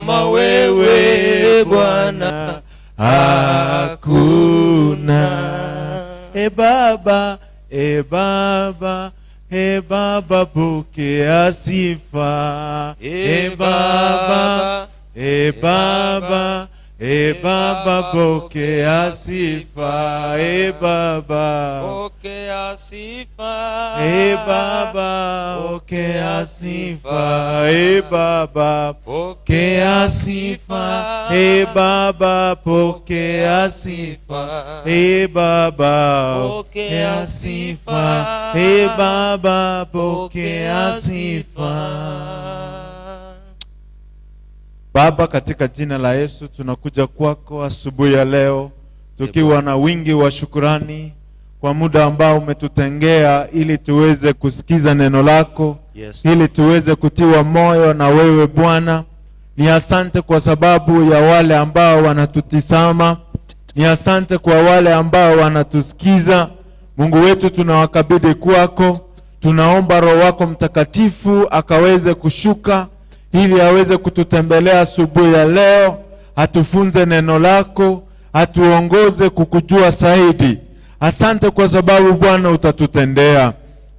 Kama wewe Bwana hakuna. E Baba, e Baba, e Baba, pokea sifa. E Baba, e Baba, e Baba, pokea sifa. E Baba, Pokea sifa. E Baba, pokea sifa. E Baba, pokea sifa. E Baba, pokea sifa. E Baba, pokea sifa. E Baba, pokea sifa. Baba, katika jina la Yesu tunakuja kwako asubuhi ya leo tukiwa na wingi wa shukurani kwa muda ambao umetutengea ili tuweze kusikiza neno lako, ili tuweze kutiwa moyo na wewe Bwana. Ni asante kwa sababu ya wale ambao wanatutizama, ni asante kwa wale ambao wanatusikiza. Mungu wetu, tunawakabidhi kwako. Tunaomba Roho wako Mtakatifu akaweze kushuka ili aweze kututembelea asubuhi ya leo, atufunze neno lako, atuongoze kukujua zaidi. Asante kwa sababu Bwana utatutendea.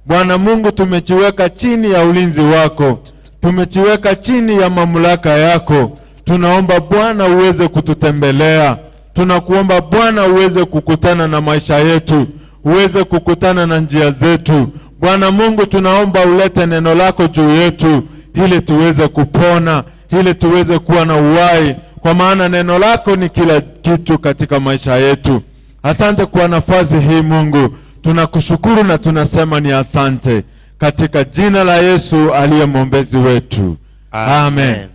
Bwana Mungu, tumejiweka chini ya ulinzi wako, tumejiweka chini ya mamlaka yako. Tunaomba Bwana uweze kututembelea. Tunakuomba Bwana uweze kukutana na maisha yetu, uweze kukutana na njia zetu. Bwana Mungu, tunaomba ulete neno lako juu yetu ili tuweze kupona, ili tuweze kuwa na uhai, kwa maana neno lako ni kila kitu katika maisha yetu. Asante kwa nafasi hii Mungu, tunakushukuru na tunasema ni asante katika jina la Yesu aliye mwombezi wetu. Amen.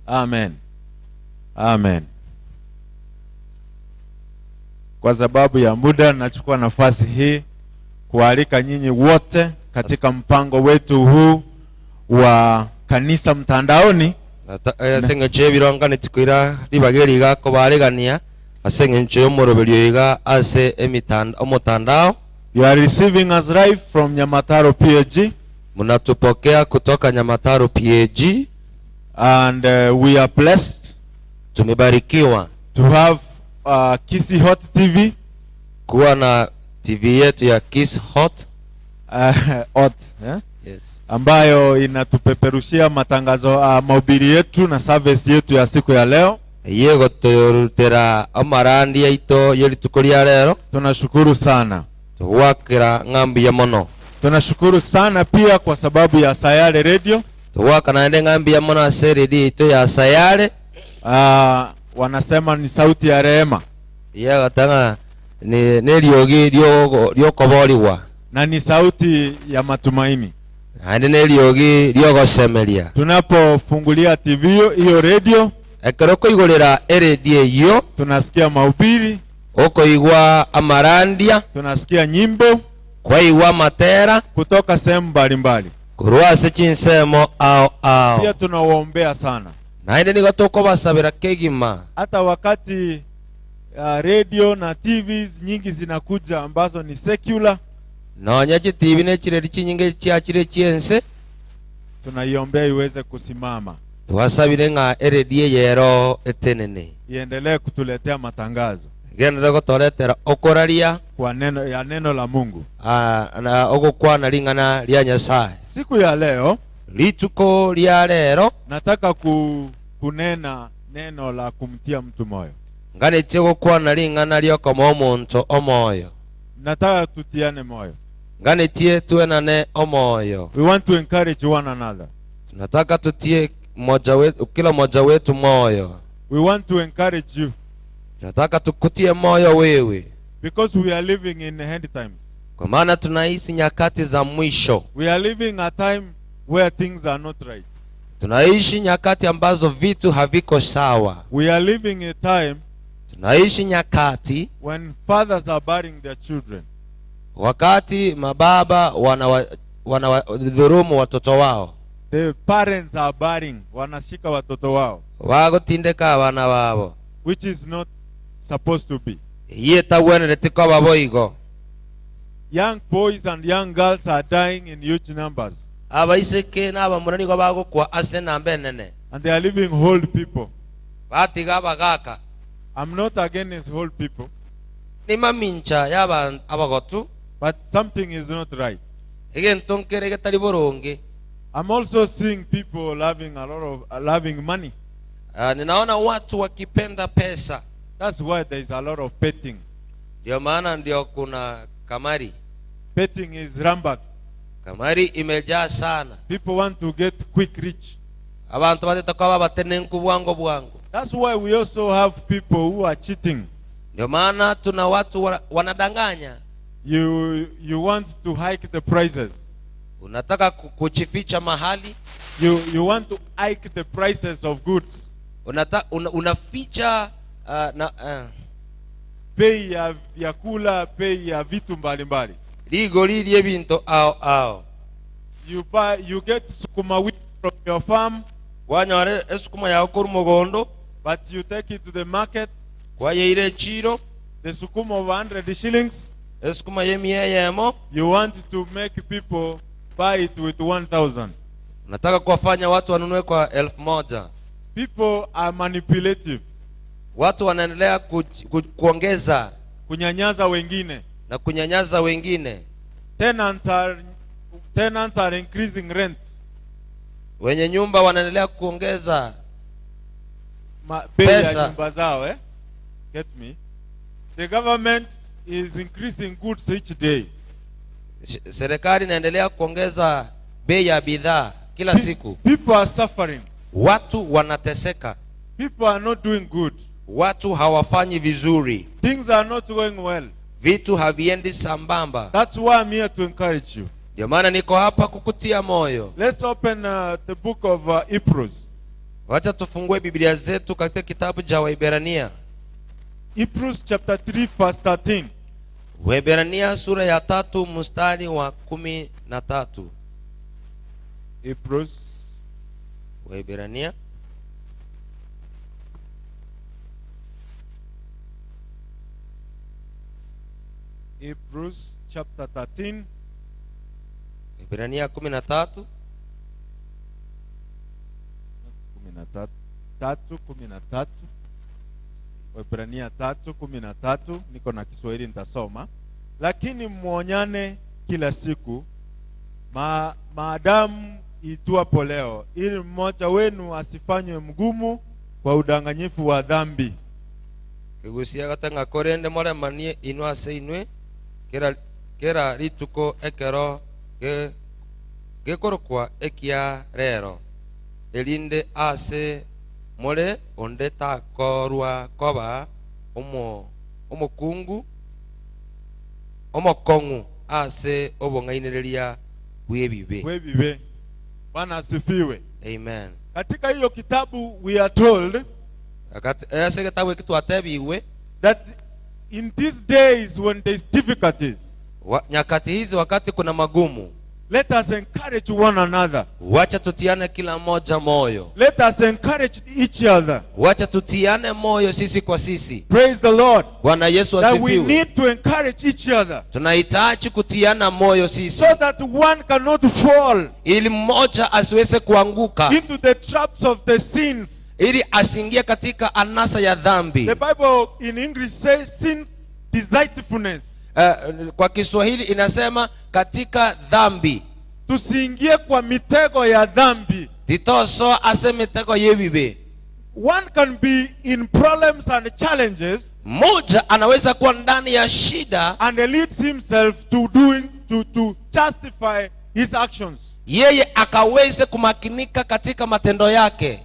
Amen. Amen. Kwa sababu ya muda, nachukua nafasi hii kualika nyinyi wote katika mpango wetu huu wa kanisa mtandaoni. Ase eng'encho y'ebirongani tikoira ribaga eri iga kobaregania ase eng'encho y'omoroberio iga ase omotandao. You are receiving us live from Nyamataro PAG, Mnatupokea kutoka Nyamataro PAG. And we are blessed Tumebarikiwa to have Kisii Hot TV. Kuwa na TV yetu ya Kisii Hot. Hot, yeah? Yes. Ambayo inatupeperushia matangazo, mahubiri yetu na service yetu ya siku ya leo. Yegotorutera amarandi yaito yerituko ria rero. Tunashukuru sana. Tugwakira ng'ambi ya mono. Tunashukuru sana pia kwa sababu ya Sayare Radio. Tugwaka naende ng'ambi ya mono ase redio yaito ya Sayare. Wanasema ni sauti ya rehema. Yegatanga ni neriogi riokoborigwa. Na ni sauti ya matumaini. Naende neriogi riogosemeria. Tunapofungulia TV hiyo radio, Ekero koigorera eredio eyo, tunasikia mahubiri, okoigwa amarandia, tunasikia nyimbo kwaigwa amatera kutoka sehemu mbalimbali. Korwa ase chinsemo ao ao. Pia tunawaombea sana. Naende nigo tokobasabera kegima. Hata wakati radio na TVs nyingi zinakuja ambazo ni secular, Nonya chitibi ne chireri chinyinge chiachire chiense, tunaiombea iweze kusimama, twasabire ng'a eredio eyero etenene, iendelee kutuletea matangazo genere gotoretera okoraria kwa neno ya neno la Mungu. Ah, na ogokwana ring'ana ria Nyasaye. Siku ya leo Rituko ria rero nataka kunena neno la kumtia mtu moyo. Nganetie gokwana ring'ana riokoma omonto omoyo. Nataka tutiane moyo. Nganetie tuenane omoyo. We want to encourage one another. Tunataka tutie mmoja wetu, kila mmoja wetu moyo. We want to encourage you Tunataka tukutie moyo wewe, because we are living in end times. Kwa maana tunaishi nyakati za mwisho. We are living a time where things are not right. Tunaishi nyakati ambazo vitu haviko sawa. We are living a time Tunaishi nyakati when fathers are burying their children. Wakati mababa wanawadhulumu watoto wao. The parents are burying, wanashika watoto wao, Wagotindeka abana babo, which is not supposed to be. Yetagwenerete koba boigo. Young boys and young girls are dying in huge numbers. Abaiseke n'abamura nigo bagokwa ase enamba enene. And they are leaving old people. Batiga abagaka. I'm not against old people, Ni mamincha y'abantu abagotu. But something is not right. Egento nkere getari boronge. I'm also seeing people loving a lot of loving money. Ninaona watu wakipenda pesa. That's why there is a lot of betting. Ndio maana ndio kuna kamari. Betting is rampant. Kamari imejaa sana. People want to get quick rich. Abantu bateta kwaba batenenku bwango bwango. That's why we also have people who are cheating. Ndio maana tuna watu wanadanganya. You want to hike the prices. Unataka kujificha mahali. You want to hike the prices of goods. Unaficha na Bei ya vyakula, bei ya vitu mbalimbali. Ligoli ly'ebintu ao ao. You get sukuma wiki from your farm, Wanyore esukuma yawe kuri mugondo, but you take it to the market. Kwayeire echiro. The sukuma of 100 shillings, esukuma y'emia yemo, you want to make people buy it with 1,000. Unataka kuwafanya watu wanunue kwa 1,000. People are manipulative. Watu wanaendelea kuongeza Kunyanyaza wengine. Na kunyanyaza wengine. Tenants are increasing rents. Wenye nyumba wanaendelea kuongeza Bei ya pesa. Nyumba zao, eh? Get me? The government is increasing goods each day. Serikali inaendelea kuongeza bei ya bidhaa kila siku. People are suffering. Watu wanateseka. People are not doing good. Watu hawafanyi vizuri. Things are not going well. Vitu haviendi sambamba. That's why I'm here to encourage you. Ndio maana niko hapa kukutia moyo. Let's open the book of Hebrews. Wacha tufungue Biblia zetu katika kitabu cha Waebrania. Hebrews chapter 3 verse 13. Waebrania sura ya 3 mstari wa 13. Hebrews. Waebrania. Hebrews chapter 13. Waebrania 13. 13, 13. Waebrania 3:13. Niko na Kiswahili nitasoma. Lakini muonyane kila siku maadamu itwapo leo, ili mmoja wenu asifanywe mgumu kwa udanganyifu wa dhambi. Kigusia gatanga korende moremanie inwe ase inwe kera rituko ekero gekorokwa ekia rero erinde ase more onde takorwa koba omokungu omokong'u ase obong'ainereria bw'ebibe. Bw'ebibe. Bwana asifiwe. Amen. Katika hiyo kitabu we are told Ase kitabu eki twatebiwe that in these days when there is difficulties, nyakati hizi wakati kuna magumu, let us encourage one another. Wacha tutiane kila mmoja moyo. Let us encourage each other. Wacha tutiane moyo sisi kwa sisi. Praise the Lord. Bwana Yesu That we asifiwe. need to encourage each other. Tunahitaji kutiana moyo sisi. So that one cannot fall ili mmoja asiweze kuanguka into the traps of the sins. Ili asiingie katika anasa ya dhambi. The Bible in English says sin deceitfulness. Kwa Kiswahili inasema katika dhambi. Tusiingie kwa mitego ya dhambi. Titoso ase mitego yebibe. One can be in problems and challenges Mmoja anaweza kuwa ndani ya shida and leads himself to justify his actions. Yeye akaweze kumakinika katika matendo yake.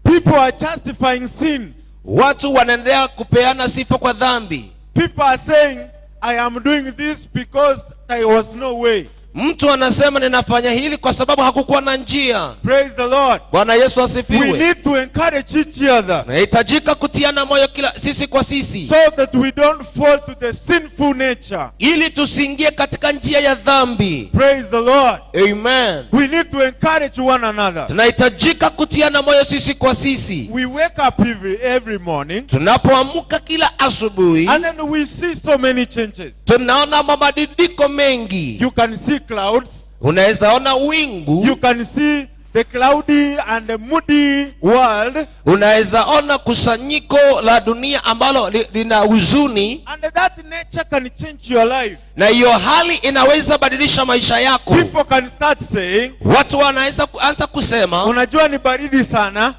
People are justifying sin. Watu wanaendelea kupeana sifa kwa dhambi. People are saying, "I am doing this because there was no way." Mtu anasema ninafanya hili kwa sababu hakukuwa na njia. Praise the Lord. Bwana Yesu We asifiwe. need to encourage each other Tunahitajika kutiana moyo kila sisi kwa sisi so that we don't fall to the sinful nature. Ili tusiingie katika njia ya dhambi. Praise the Lord. Amen. We need to encourage one another. Tunahitajika kutiana moyo sisi kwa sisi. We wake up every morning Tunapoamka kila asubuhi and then we see so many changes. Tunaona mabadiliko mengi. You can see clouds. Unaweza ona wingu. You can see the cloudy and the moody world, Unaweza ona kusanyiko la dunia ambalo lina huzuni, and that nature can change your life. Na hiyo hali inaweza badilisha maisha yako. People can start saying, Watu wanaweza kuanza kusema, "Unajua ni baridi sana."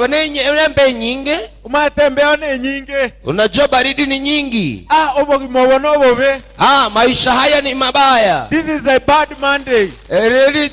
Nembe nyingi. Umatembea ne nyingi. Unajua baridi ni nyingi. Ah, obogima obo nobobe. Ah, maisha haya ni mabaya. This is a bad Monday. Eh, really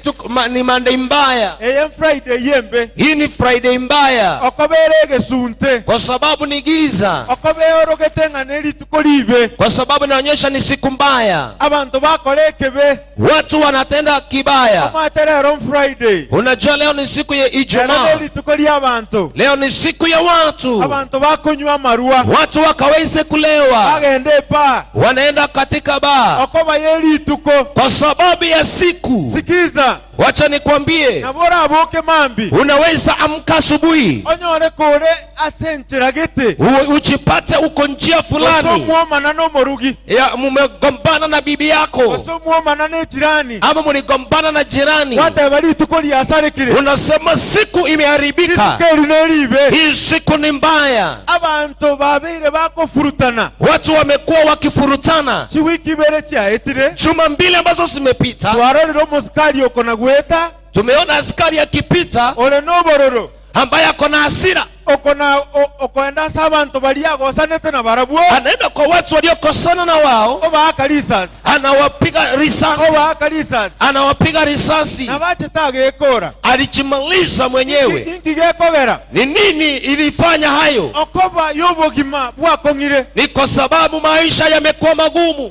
ni Monday mbaya. Eye Friday yembe. Hii ni Friday mbaya Okobere egesunte. Kwa sababu ni giza, Okobeorogete ng'a nerituko ribe. Kwa sababu inaonyesha ni siku mbaya. Abantu bakora ekebe. Watu wanatenda kibaya. Omate rero Friday. Unajua leo ni siku ya Rero Ijumaa, nerituko ria abantu. Leo ni siku ya watu, Abantu bakunywa amarua. Watu wakaweze kulewa, Bagenda epa. Wanaenda katika baa Okoba yerituko. Kwa sababu ya siku. Sikiza. Wacha nikwambie, Nabo oraboke mambi. Unaweza amka asubuhi Onyore kore ase enchera gete. Ujipate uko njia fulani Osomwomana n'omorugi. Ya mumegombana na bibi yako Osomwomana n'echirani. Ama muligombana na jirani, Wateba rituko riasarekire. Unasema siku imeharibika, Rituko eri neribe. Hii siku ni mbaya. Abantu babeire bakofurutana. Watu wamekuwa wakifurutana. Chiwiki ibere chiaetire. Juma 2 ambazo zimepita, Twarorire omosikari oko na gweta. Tumeona askari akipita Ore nobororo. Ambaye ako na hasira, Oko na okoenda ase abantu baria agosanete na barabwo. Anaenda kwa watu waliokosana na wao, Obaaka risasi. Anawapiga risasi, Obaaka risasi. Anawapiga risasi. Nabachete agekora. Alijimaliza mwenyewe. Inki gekogera. Ni nini ilifanya hayo? Okoba y'obogima bwakong'ire. Ni kwa sababu maisha yamekuwa magumu.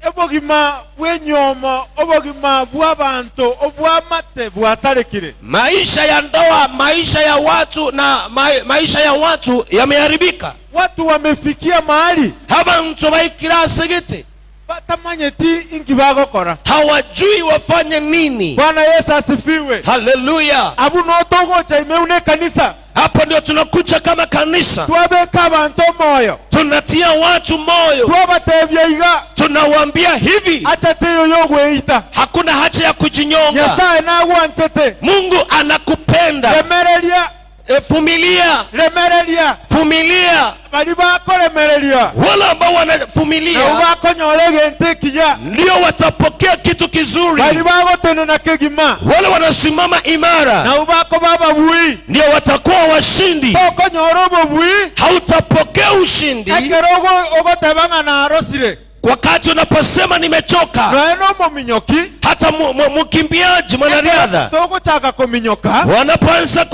Obogima bw'enyomo, obogima bw'abantu, obw'amate bwasarekire. Maisha ya ndoa, maisha ya watu na maisha ya watu yameharibika. Watu wamefikia mahali Abantu baikira gete batamanyeti inki bagokora. Hawajui wafanye nini. Bwana Yesu asifiwe. Haleluya. Abu notogocha imeune kanisa. Hapo ndio tunakuja kama kanisa, Twabeka abantu moyo. Tunatia watu moyo, Twabatebya iga. Tunawaambia hivi, Acha teyo yogweita. Hakuna haja ya kujinyonga. Nyasaye nagwanchete. Mungu anakupenda. Remereria. Vumilia. Remereria. Vumilia. Bali bakoremereria. Wale ambao wanavumilia Na bakonyora egento ekiya. Ndio watapokea kitu kizuri. Bali bagotenena kegima. Wale wanasimama imara Na bako bababui. Ndio watakuwa washindi. Tokonyora obobui. Hautapokea ushindi Ekero ogoteba ng'a narosire. Wakati unaposema nimechoka. Noe nomominyoki. Hata mkimbiaji mwanariadha Togochaka kominyoka. Wanapoanza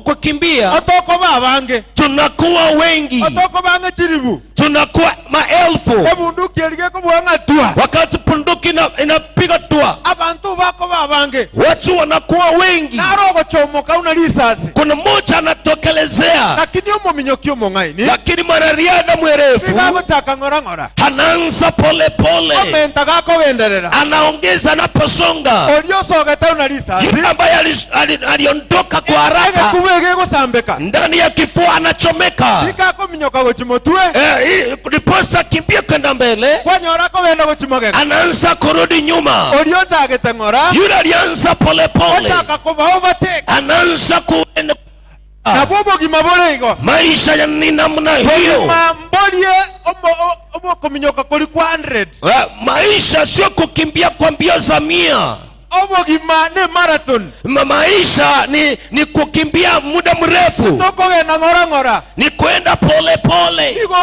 kukimbia, Otoko babange. Tunakuwa wengi. Otoko bange chiribu. Tunakuwa maelfu. Ebunduki erige kobwang'a tua. Wakati bunduki inapiga tua, Abantu bako babange. Watu wanakuwa wengi. Naro ogochomoka una risasi. Kuna mmoja anatokelezea. Lakini omominyoki omong'aini. Lakini mwanariadha mwerevu Nigagochaka ng'ora ng'ora. Anaanza pole pole. Omenta gakogenderera. Anaongeza anaposonga. Oriosogete una risasi. Yule ambaye aliondoka kwa haraka Egekuba egegosambeka. ndani ya kifua anachomeka. Ikakominyoka gochimotwe. Ndiposa kimbia kwenda mbele. Kwanyora kogenda gochimogeka. Anaanza kurudi nyuma. Oriochagete ng'ora. Yule alianza pole pole. Ochaka koba overtake. Anaanza kuenda. Nabo obogima bore igo. Maisha ya ni namna hiyo. Bogima mborie omo kominyoka kori kwa 100. Maisha sio kukimbia kwa mbio za 100. Obogima ni marathon. Maisha ni kukimbia muda mrefu. Tokogenda ng'ora ng'ora. Ni kwenda pole pole. Igo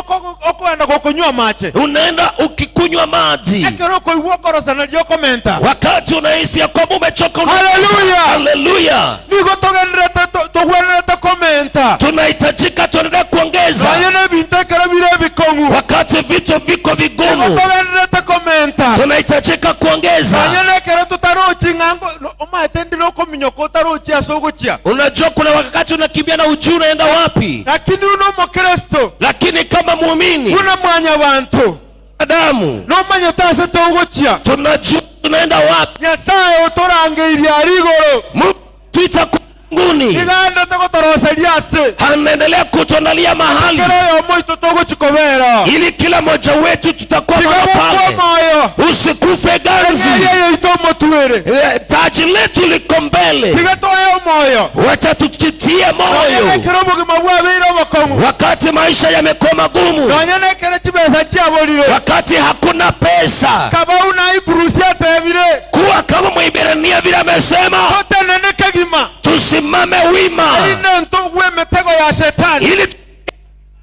okoenda gokunywa mache. Unaenda ukikunywa maji. Ekero okoigwa okorosa nario okomenta. Wakati unahisi ya kwamba umechoka, Hallelujah. Hallelujah. Nigo togenderete togwenerete komenta. Tunahitajika tuendelee kuongeza. Naye nebintu ekero bire ebikong'u. Wakati vitu viko vigumu. Nigo togenderete komenta. Tunahitajika kuongeza. Naye nekero tutarochi ng'ango, no, omaete ndire okominyoka otarochi ase ogochia. Unajua kuna wakati unakimbia na hujui unaenda wapi. Lakini uno Mkristo. Lakini kama muumini. Una mwanya bantu. Adamu. No manyete ase togochia. Tunajua tunaenda wapi. Nyasaye otorangeirie ari igoro. Mungu tuita Mbinguni Igandete gotoroseria ase anaendelea kutuandalia mahali kero yomoito togochikobera ili kila mmoja wetu tutakuwa mahali tigabokwa pale. moyo Usikufe ganzi. eria yaito omotwere Taji letu liko mbele, tigatoe omoyo wacha tujitie moyo nonye obogima bwabeire obokong'u wakati maisha yamekuwa magumu, nonye nekere chibesa chiaborire wakati hakuna pesa. kabau na ibrusi atebire Kuwa kama Mwibrania vile amesema, totenene kegima tusimame wima erinde ntogwe emitego ya shetani ili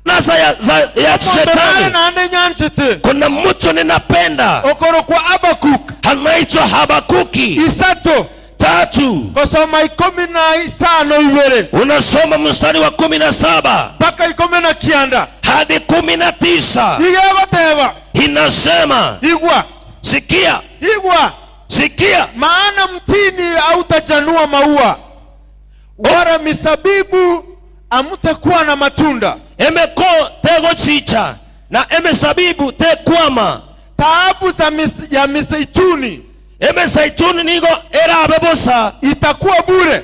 nasa ya Omonto nare shetani. naende nyanchete Kuna mtu ninapenda okorokwa Abakuk anaitwa Habakuki isato 3, kosoma 15 2 unasoma mstari wa 17 mpaka 19 hadi 19, igegoteba inasema igwa sikia, igwa sikia, maana mtini hautajanua maua wala misabibu hamtakuwa na matunda emeko tegochicha na emesabibu tekwama taabu ya miseituni emesaituni nigo erabe bosa itakuwa bure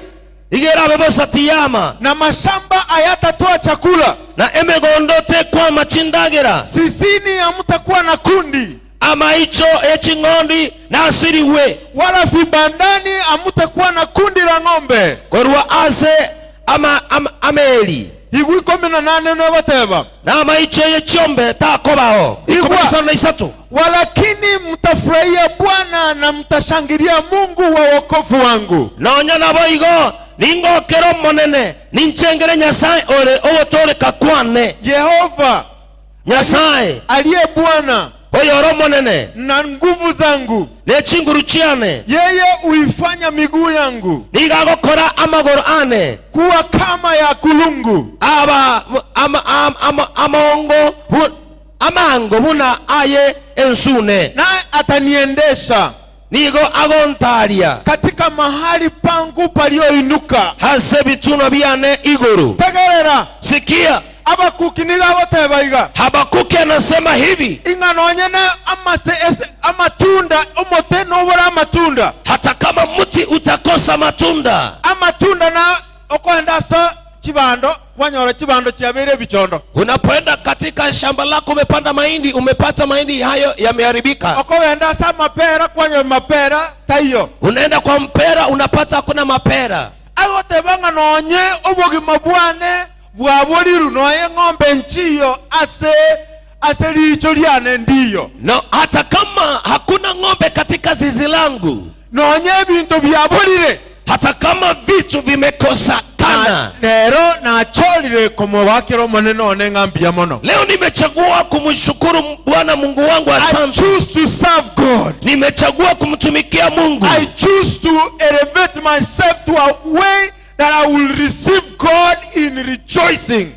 igo erabe bosa tiyama na mashamba hayatatoa chakula na emegondo tekwama chindagera sisini hamtakuwa na kundi amaicho eching'ondi nasiriwe wala vibandani hamtakuwa na kundi la ng'ombe korwa ase ameli igwa 18 nogoteba na amaicho yechiombe takobao Igwa. 53 walakini mtafurahia Bwana na mtashangilia Mungu wa wokovu wangu nonya nabo igo ningokera omonene ninchengere Nyasaye ore ogotoreka kwane Yehova Nyasaye aliye Bwana oyo ore omonene na nguvu zangu nechinguru chiane yeye huifanya miguu yangu niga agokora amagoro ane kuwa kama ya kulungu aba ama, ama, ama, amongo amango buna aye ensune naye ataniendesha nigo agontaria katika mahali pangu palioinuka hase bituno byane iguru tegerera sikia Abakuki niga agoteba iga Habakuki anasema hivi ing'a nonyene amatunda omote nobora amatunda hata kama mti utakosa matunda amatunda na okoenda asa chibando kwanyora chibando chiabere bichondo unapoenda katika shamba lako umepanda mahindi umepata mahindi hayo yameharibika okoenda asa mapera kwanyora mapera taiyo unaenda kwa mpera unapata hakuna mapera agoteba ng'a nonye obogima bwane bwaboriru noye ng'ombe nchiyo ase richo liane ndiyo no hata kama hakuna ng'ombe katika zizi langu nonye ebintu byaborire hata kama vitu vimekosakana lero nachorire komobakera omonene one ng'ambia mono leo nimechagua kumshukuru Bwana Mungu wangu I asante choose to serve God. nimechagua kumtumikia Mungu I choose to elevate myself to a way that I will receive God in rejoicing.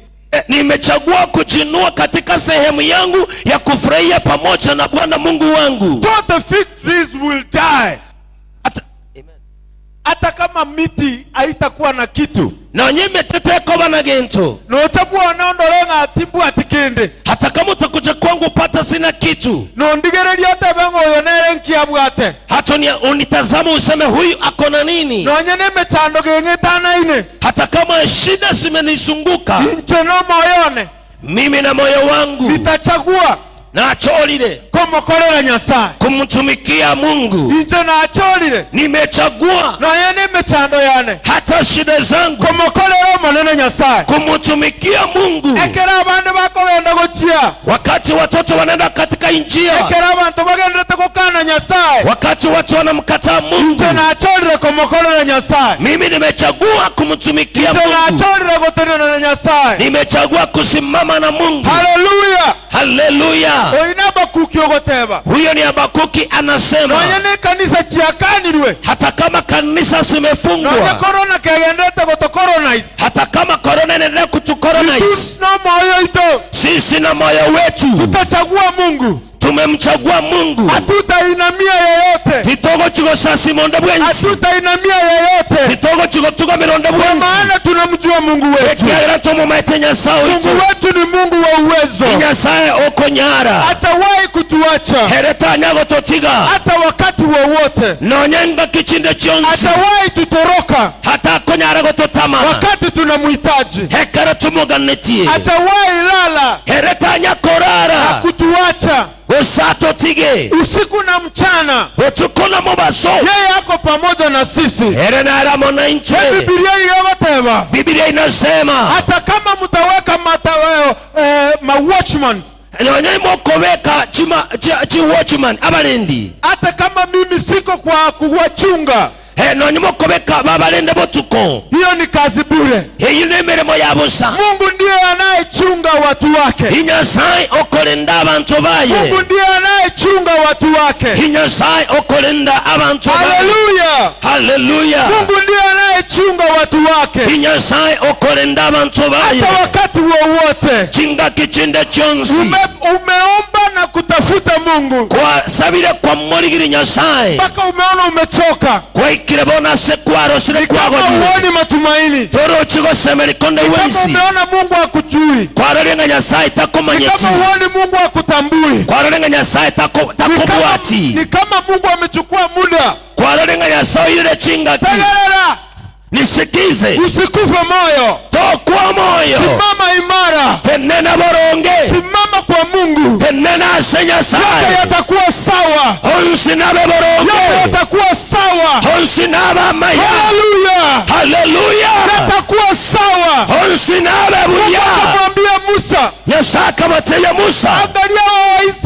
Nimechagua kujinua katika sehemu yangu ya kufurahia pamoja na Bwana Mungu wangu. Though the fig trees will die, Hata, hata kama miti haitakuwa na kitu na nyimetete na gento nochagua nondorenga timbu atikindi hata kama utakuja kwangu upata sina kitu nondigereria otebe ng'oyo nere nkiabwate hata unitazama useme huyu ako na nini nonye nemechando geng'etanaine hata kama shida zimenizunguka inche nomoyone mimi na moyo wangu nitachagua nachorire komokorera Nyasaye kumtumikia Mungu inche nachorire nimechagua nonye nemechando yane hata shida zangu komokorera omonene Nyasaye kumtumikia Mungu ekera abandu bakogenda gochia wakati watoto wanaenda katika njia ekera abantu bagenderete gokana Nyasaye wakati watu wanamkataa Mungu inche nachorire komokorera Nyasaye mimi nimechagua kumtumikia inche Mungu nachorire gotenena na Nyasaye nimechagua kusimama na Mungu haleluya haleluya oina Habakuki ogoteba huyo ni Habakuki anasema nonye ne kanisa chiakanirwe hata kama kanisa nonye zimefungwa korona kegenderete gotokoronize hata kama korona inaendelea kutukoronize no moyo ito sisi na moyo wetu tutachagua Mungu tumemchagua Mungu hatutainamia yeyote. Titogochigosasima onde bwensi. Hatutainamia yeyote, Titogochigotugamira onde kwa bwensi. Maana tunamjua Mungu wetu. Ekiagera tomomaete Nyasaye oito. Mungu wetu ni Mungu wa uwezo, Nyasaye okonyara. Hajawahi kutuacha Here tanyagototiga. Hata wakati wowote, Nonye ngaki chinde chionsi. Hajawahi tutoroka Hata konyara gototama. Wakati tunamhitaji, Hekero tumoganetie. Hajawahi lala Here tanyakorara. Kutuacha Gosatotige. Usiku na mchana, Botuko na mobaso. Yeye ako pamoja na sisi. Here naramo na inche. Biblia inayotema Biblia inasema hata kama mtaweka ma watchmans, nonye mokobeka chima chi watchman abalindi. Hata kama mimi siko kwa kuwachunga, Nonye mokobeka babalinde botuko. Hiyo ni kazi bure. Eyi ni emirimo ya busa. Mungu ndiye anayechunga watu wake. Nyasaye okolinda abantu baye. Mungu ndiye anayechunga watu wake. Nyasaye okolinda abantu baye. Haleluya! Haleluya. Mungu ndiye anayechunga watu wake Nyasaye okolinda abantu baye. Hata wakati wowote. Chingaki chinde chonsi. Umeomba na kutafuta Mungu Kwa sabire kwa morigiri Nyasaye. Mpaka umeona umechoka, Kwaikire bona se kwaro sire ni kama kwago. huoni matumaini, Toro chigosemeri konde ni kama wensi. umeona Mungu hakujui, Kwarorenga Nyasaye ni takomanyeti. kama huoni Mungu hakutambui, Kwarorenga Nyasaye ni kama, takobwati. ni kama Mungu amechukua muda. Kwarorenga Nyasaye ile chingaki. Tegerera, Nisikize. Usikufe moyo, Tokwa moyo. Simama imara, Tenena boronge. Simama kwa Mungu, Tenena ase yote Nyasaye. Yatakuwa sawa, Onsi nabe yote boronge. yatakuwa sawa. Onsi naba maya. Haleluya, Haleluya. Yatakuwa sawa. Onsi nabe buya. Akamwambia Musa, Nyasaye akabateya Musa. Angalia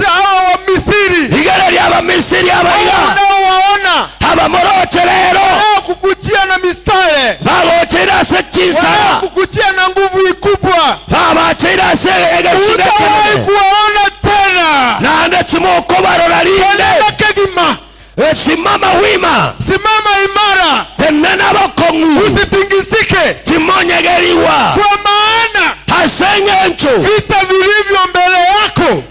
hawa hawa wa Misiri Igere ly'Abamisiri abaiga. Unaowaona Abamoroche rero. Wanaokukujia na misale, Bagochera ase chinsara. Wanaokukujia na nguvu ikubwa, Babachera ase utawahi egechibekene. kuwaona tena. Nande tumoko barora rinde. Nenda kegima, Simama wima. Simama imara, Tenena bokongu. Usitingisike, Timonyegeriwa. Kwa maana Hasengencho. Vita vilivyo mbele yako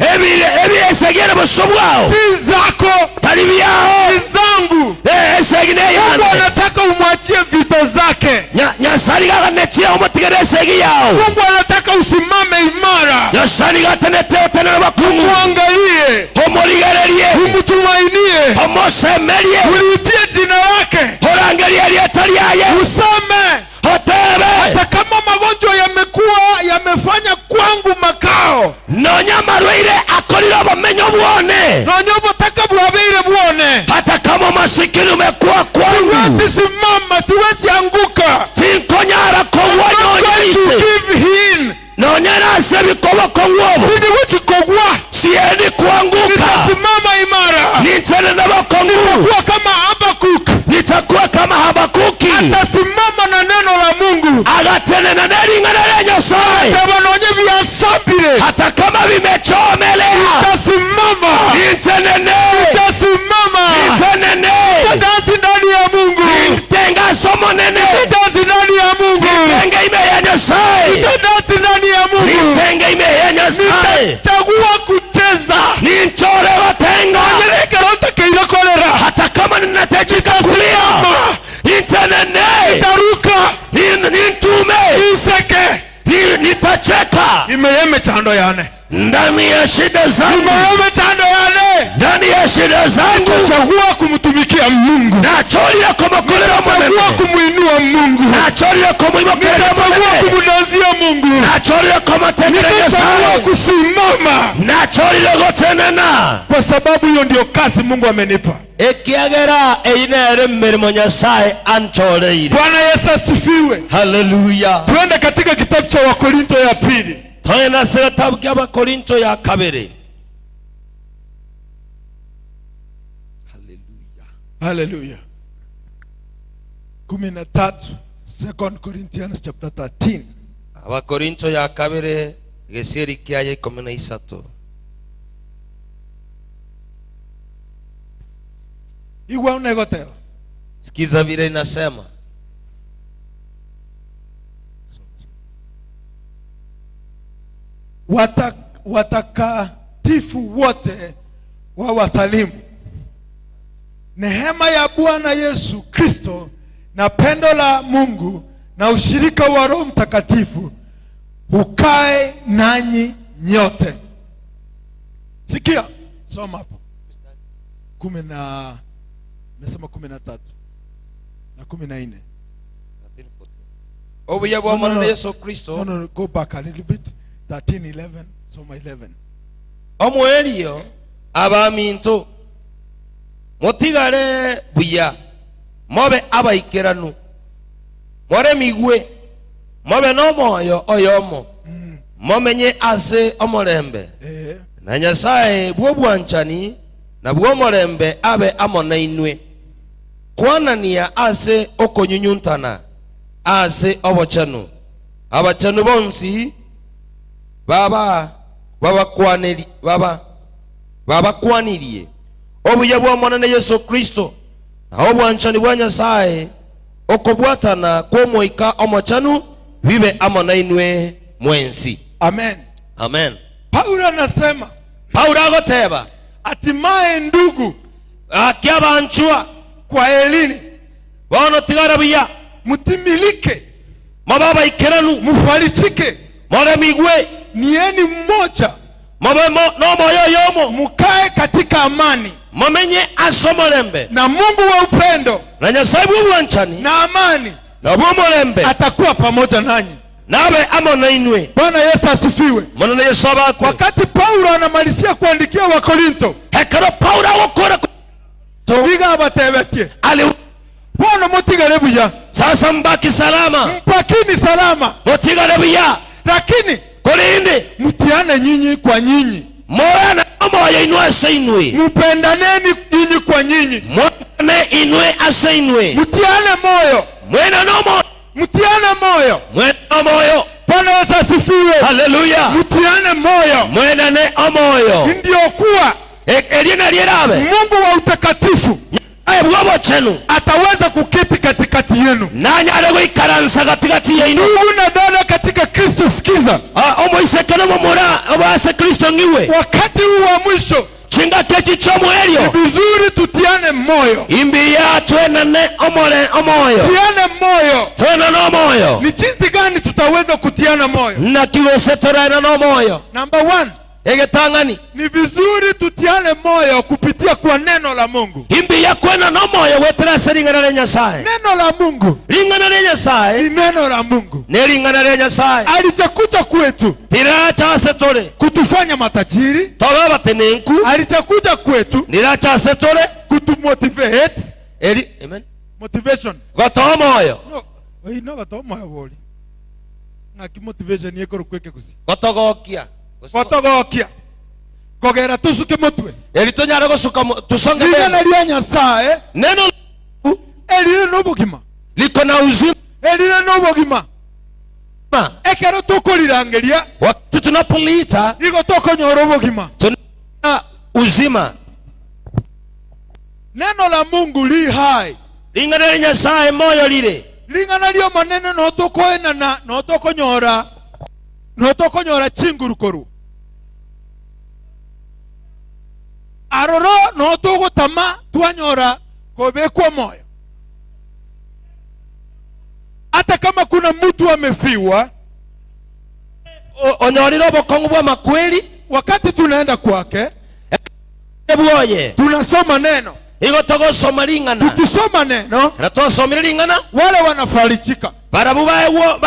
Ebi esegere buso bwao. Si zako, Tari byao. Ni zangu. Esegi ne Mungu yande. Anataka umwachie vita zake. Nyasaye ganetie omotigere esegi yao. Mungu anataka usimame imara, Nyasaye gatenete otenere bakungu. Muangalie, Omorigererie. Umtumainie, Omosemerie. Uliitie jina lake, Orangerie rieta riaye. Useme Otebe. Hata kama magonjwa yamekuwa yamefanya kwangu makao, Nonya marwaire akorire obomenyo bwone. Nonya obotaka bwabeire bwone, Hata kama masikini umekuwa kwangu. Siwezi simama, siwezi anguka. Tinkonyara kogwa I'm not nonya going to ise. give in. Nonya nase bikoboko ngwobo. Tindi kuchikogwa. Siendi kuanguka. Nitasimama imara. Nitenenda bokongu. Nitakuwa kama Habakuk. Nitakuwa kama Habakuki. Atasimama na neno la Mungu. Agatenena nering'ana rya Nyasaye. Tabanonye vyasambire. Hata kama vimechomelea. Nitasimama. Nitenene. Nitasimama. Nitenene. Nitadansi ndani ya Mungu. Nitenga somo nene. Nitadansi ndani ya Mungu. Nitenge ime ya Nyasaye. Nitadansi ndani ya Mungu. Nitenge ime ya Nyasaye. Nitachagua kucheza. Ninchore watenga. Nyerekero ntakeirekorera. Hata kama ninahitajika kulia. Nitenene. Nitaruka. Nintume. Niseke. Nitacheka. Imeyeme chando yane. Ndani ya shida zangu. Imeyeme chando yane. Ndani ya shida zangu. Nachagua kumtumikia Mungu. Nacholile kumukorera Nachagua Mungu. kumuinua Mungu. Nacholile kumuimukorera Nitachagua Mungu. kumdansia Mungu. Nacholile kumutegereza Nitachagua Nyasaye. kusimama. Nacholile gotenena. Kwa sababu hiyo ndio kazi Mungu amenipa. Ekiagera einere mirimo Nyasaye anchoreire. Bwana Yesu asifiwe. Haleluya. Tuende katika kitabu cha Wakorinto ya pili. Twende kitabu kya Wakorinto ya kabiri. Haleluya. Haleluya. 13, 2 Corinthians chapter 13. Abakorinto ya kabiri gesieri kiaye 13. Igwa unegoteo. Sikiza vile inasema. Watakatifu wote wa wasalimu. Nehema ya Bwana Yesu Kristo na pendo la Mungu na ushirika wa Roho Mtakatifu ukae nanyi nyote. Sikia, soma hapo kumi na mesema 13 na 14. Obuya bwa No, no, Mwana no. Yesu Kristo. No, no, go back a little bit. 13, 11, soma 11. Omwelio abaminto mutigare buya mobe abaikeranu moremigwe mobe n'omoyo oyomo momenye ase omorembe na Nyasaye bw'obwanchani na bw'omorembe abe amo nainwe kwanania ase okonyunyuntana ase obochenu abachenu bonsi baba babakwaneri baba babakwanirie obuya bwa Mwana Yesu Kristo na obwanchani bwa Nyasaye okobwatana kw'omoika omochanu bibe amo nainwe mwensi. Amen. Amen. Paulo anasema Paulo agoteba hatimaye ndugu, akiabanchwa kwa elini bono tigara buya mtimilike mababaikeranu mufarichike moremigwe nieni mmoja mobe n'omoyo oyomo mukae katika amani momenye ase omorembe na Mungu wa upendo na Nyasaye bw'obwanchani na amani na bw'omorembe atakuwa pamoja nanyi. nabe amo nainwe. Bwana Yesu asifiwe. Mwana Yesu abakwe. Wakati Paulo anamalizia kuandikia Wakorinto, Hekero Paulo agokora biga abatebetie ali bono mutigare buya sasa mbaki salama mpakini salama, mutigare buya lakini kulindi mtiane nyinyi kwa nyinyi, moyana omoyo inwe ase inwe mupendaneni nyinyi kwa nyinyi, mwane inwe ase inwe mtiane moyo, mwena n'omoyo mtiane moyo. mwena omoyo. Bwana Yesu asifiwe. Haleluya. Mtiane moyo mwenane omoyo ndio kuwa erina lyerabe Mungu wa utakatifu aye bw'obochenu ataweza kuketi katikati yenu. nanyare gwikaransa katikati yainu. Ndugu na dada katika Kristo, sikiza, Omoisekene momura obase Kristo ngiwe wakati huu wa mwisho chinga kechi chomwelio ni vizuri tutiane moyo, imbiya twenane omore omoyo tiane moyo. twenane omoyo. Ni jinsi gani tutaweza kutiana moyo? Nakiwese toraena n'omoyo. Number one, egetang'ani ni vizuri tutiane moyo kupitia kwa neno la Mungu. Imbiya kwena n'omoyo wetera ase ring'ana ria Nyasaye. Neno la Mungu Ring'ana ria Nyasaye ni neno la Mungu, ne ring'ana ria Nyasaye alichakuja kwetu tiracha ase tore kutufanya matajiri, tobe abatenenku alichakuja kwetu niracha ase tore kutumotivate eri amen motivation gotoa omoyo no oi no gotoa moyo bori ng'aki motivation yekoro kweke gusi gotogokia gotogokia kogera tusuke mutwe eri tonyare gosuka tusonge ring'ana mbele ria Nyasaye neno erire n'obogima liko na uzima erire n'obogima ekero tukorirangeria wakati tunapoliita igo tokonyora obogima tuna uzima. Neno la Mungu li hai Ring'ana ria Nyasaye moyo lire ring'ana ria omonene notokoenana notokonyora notokonyora chingurukoru aroro notogotama twanyora kobekwa moyo. Hata kama kuna mtu amefiwa, onyorire obokongu bwa makweli, wakati tunaenda kwake bwoye tunasoma neno. Igo togosoma ring'ana. Tukisoma neno na twasomire ring'ana wale wanafarijika. Barabu baewo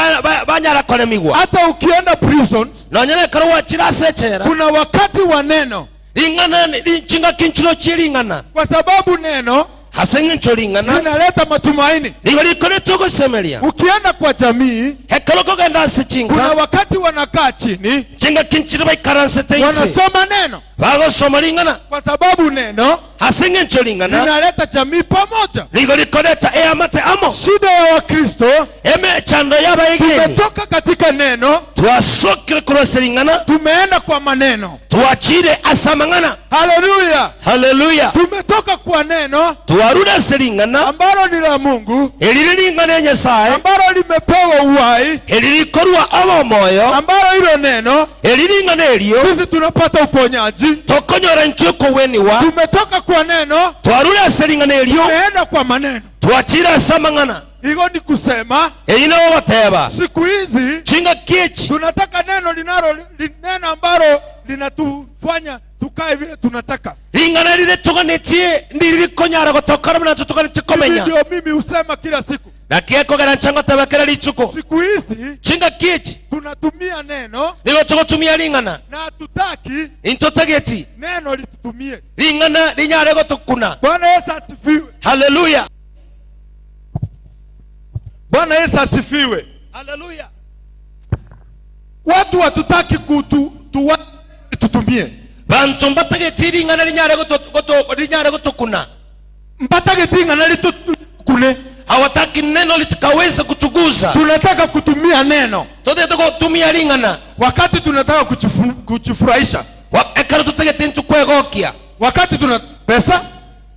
banyara konemigwa. Hata ukienda prisons nonyene karo wachira ase kuna wakati wa neno ring'ana chinga kinchiro chiring'ana kwa sababu neno hase ng'encho ring'ana linaleta matumaini. Ligo likore tugosemeria. Ukienda kwa jamii hekero kogenda ase chinga kuna wakati wanakaa chini chinga kinchiro baikaranse tense wanasoma neno bagosoma ring'ana kwa sababu neno hase ng'encho ring'ana linaleta jamii pamoja. Ligo likoreta eamate amo. Shida ya Wakristo eme chando y'abaegeni tumetoka katika neno twasokire kurose ring'ana tumeenda kwa maneno. Twachire ase amang'ana. Haleluya, haleluya. Tumetoka kwa neno twarure ase ring'ana ambalo ni la Mungu eriri ring'ana ya Nyasaye ambalo limepewa uhai eriri rikorwa omoyo ambalo hilo neno eriri ring'ana erio sisi tunapata uponyaji. tokonyora nchwe koweniwa. Tumetoka kwa neno, Twarure ase ring'ana erio, tumeenda kwa maneno. Twachire ase amang'ana. Hiyo ni kusema Eyi nabo bateba, siku hizi chinga kiechi tunataka neno linalo neno ambalo linatufanya tukae vile tunataka. Ring'ana rire tuganetie ndiri rikonyara gotokora buna ncho tuganetie Hivi komenya. ndio mimi husema kila siku. Naki ekogera nchango tabakera richuko. Siku hizi Chinga kiechi tunatumia neno nigo tugotumia ring'ana, na hatutaki intotageti neno litutumie. Ring'ana rinyare gotokuna. Bwana Yesu asifiwe. Haleluya. Bwana Yesu asifiwe. Haleluya. Watu hatutaki kutu tuwa, tutumie. Bantu mbatageti ring'ana rinyare rinyare gotokuna. Mbatageti ng'ana litukune. Hawataki neno litakaweza kutuguza. Tunataka kutumia neno Totete gotumia ring'ana wakati tunataka kujifurahisha, ekero totagete ntukwegokia, wakati tuna pesa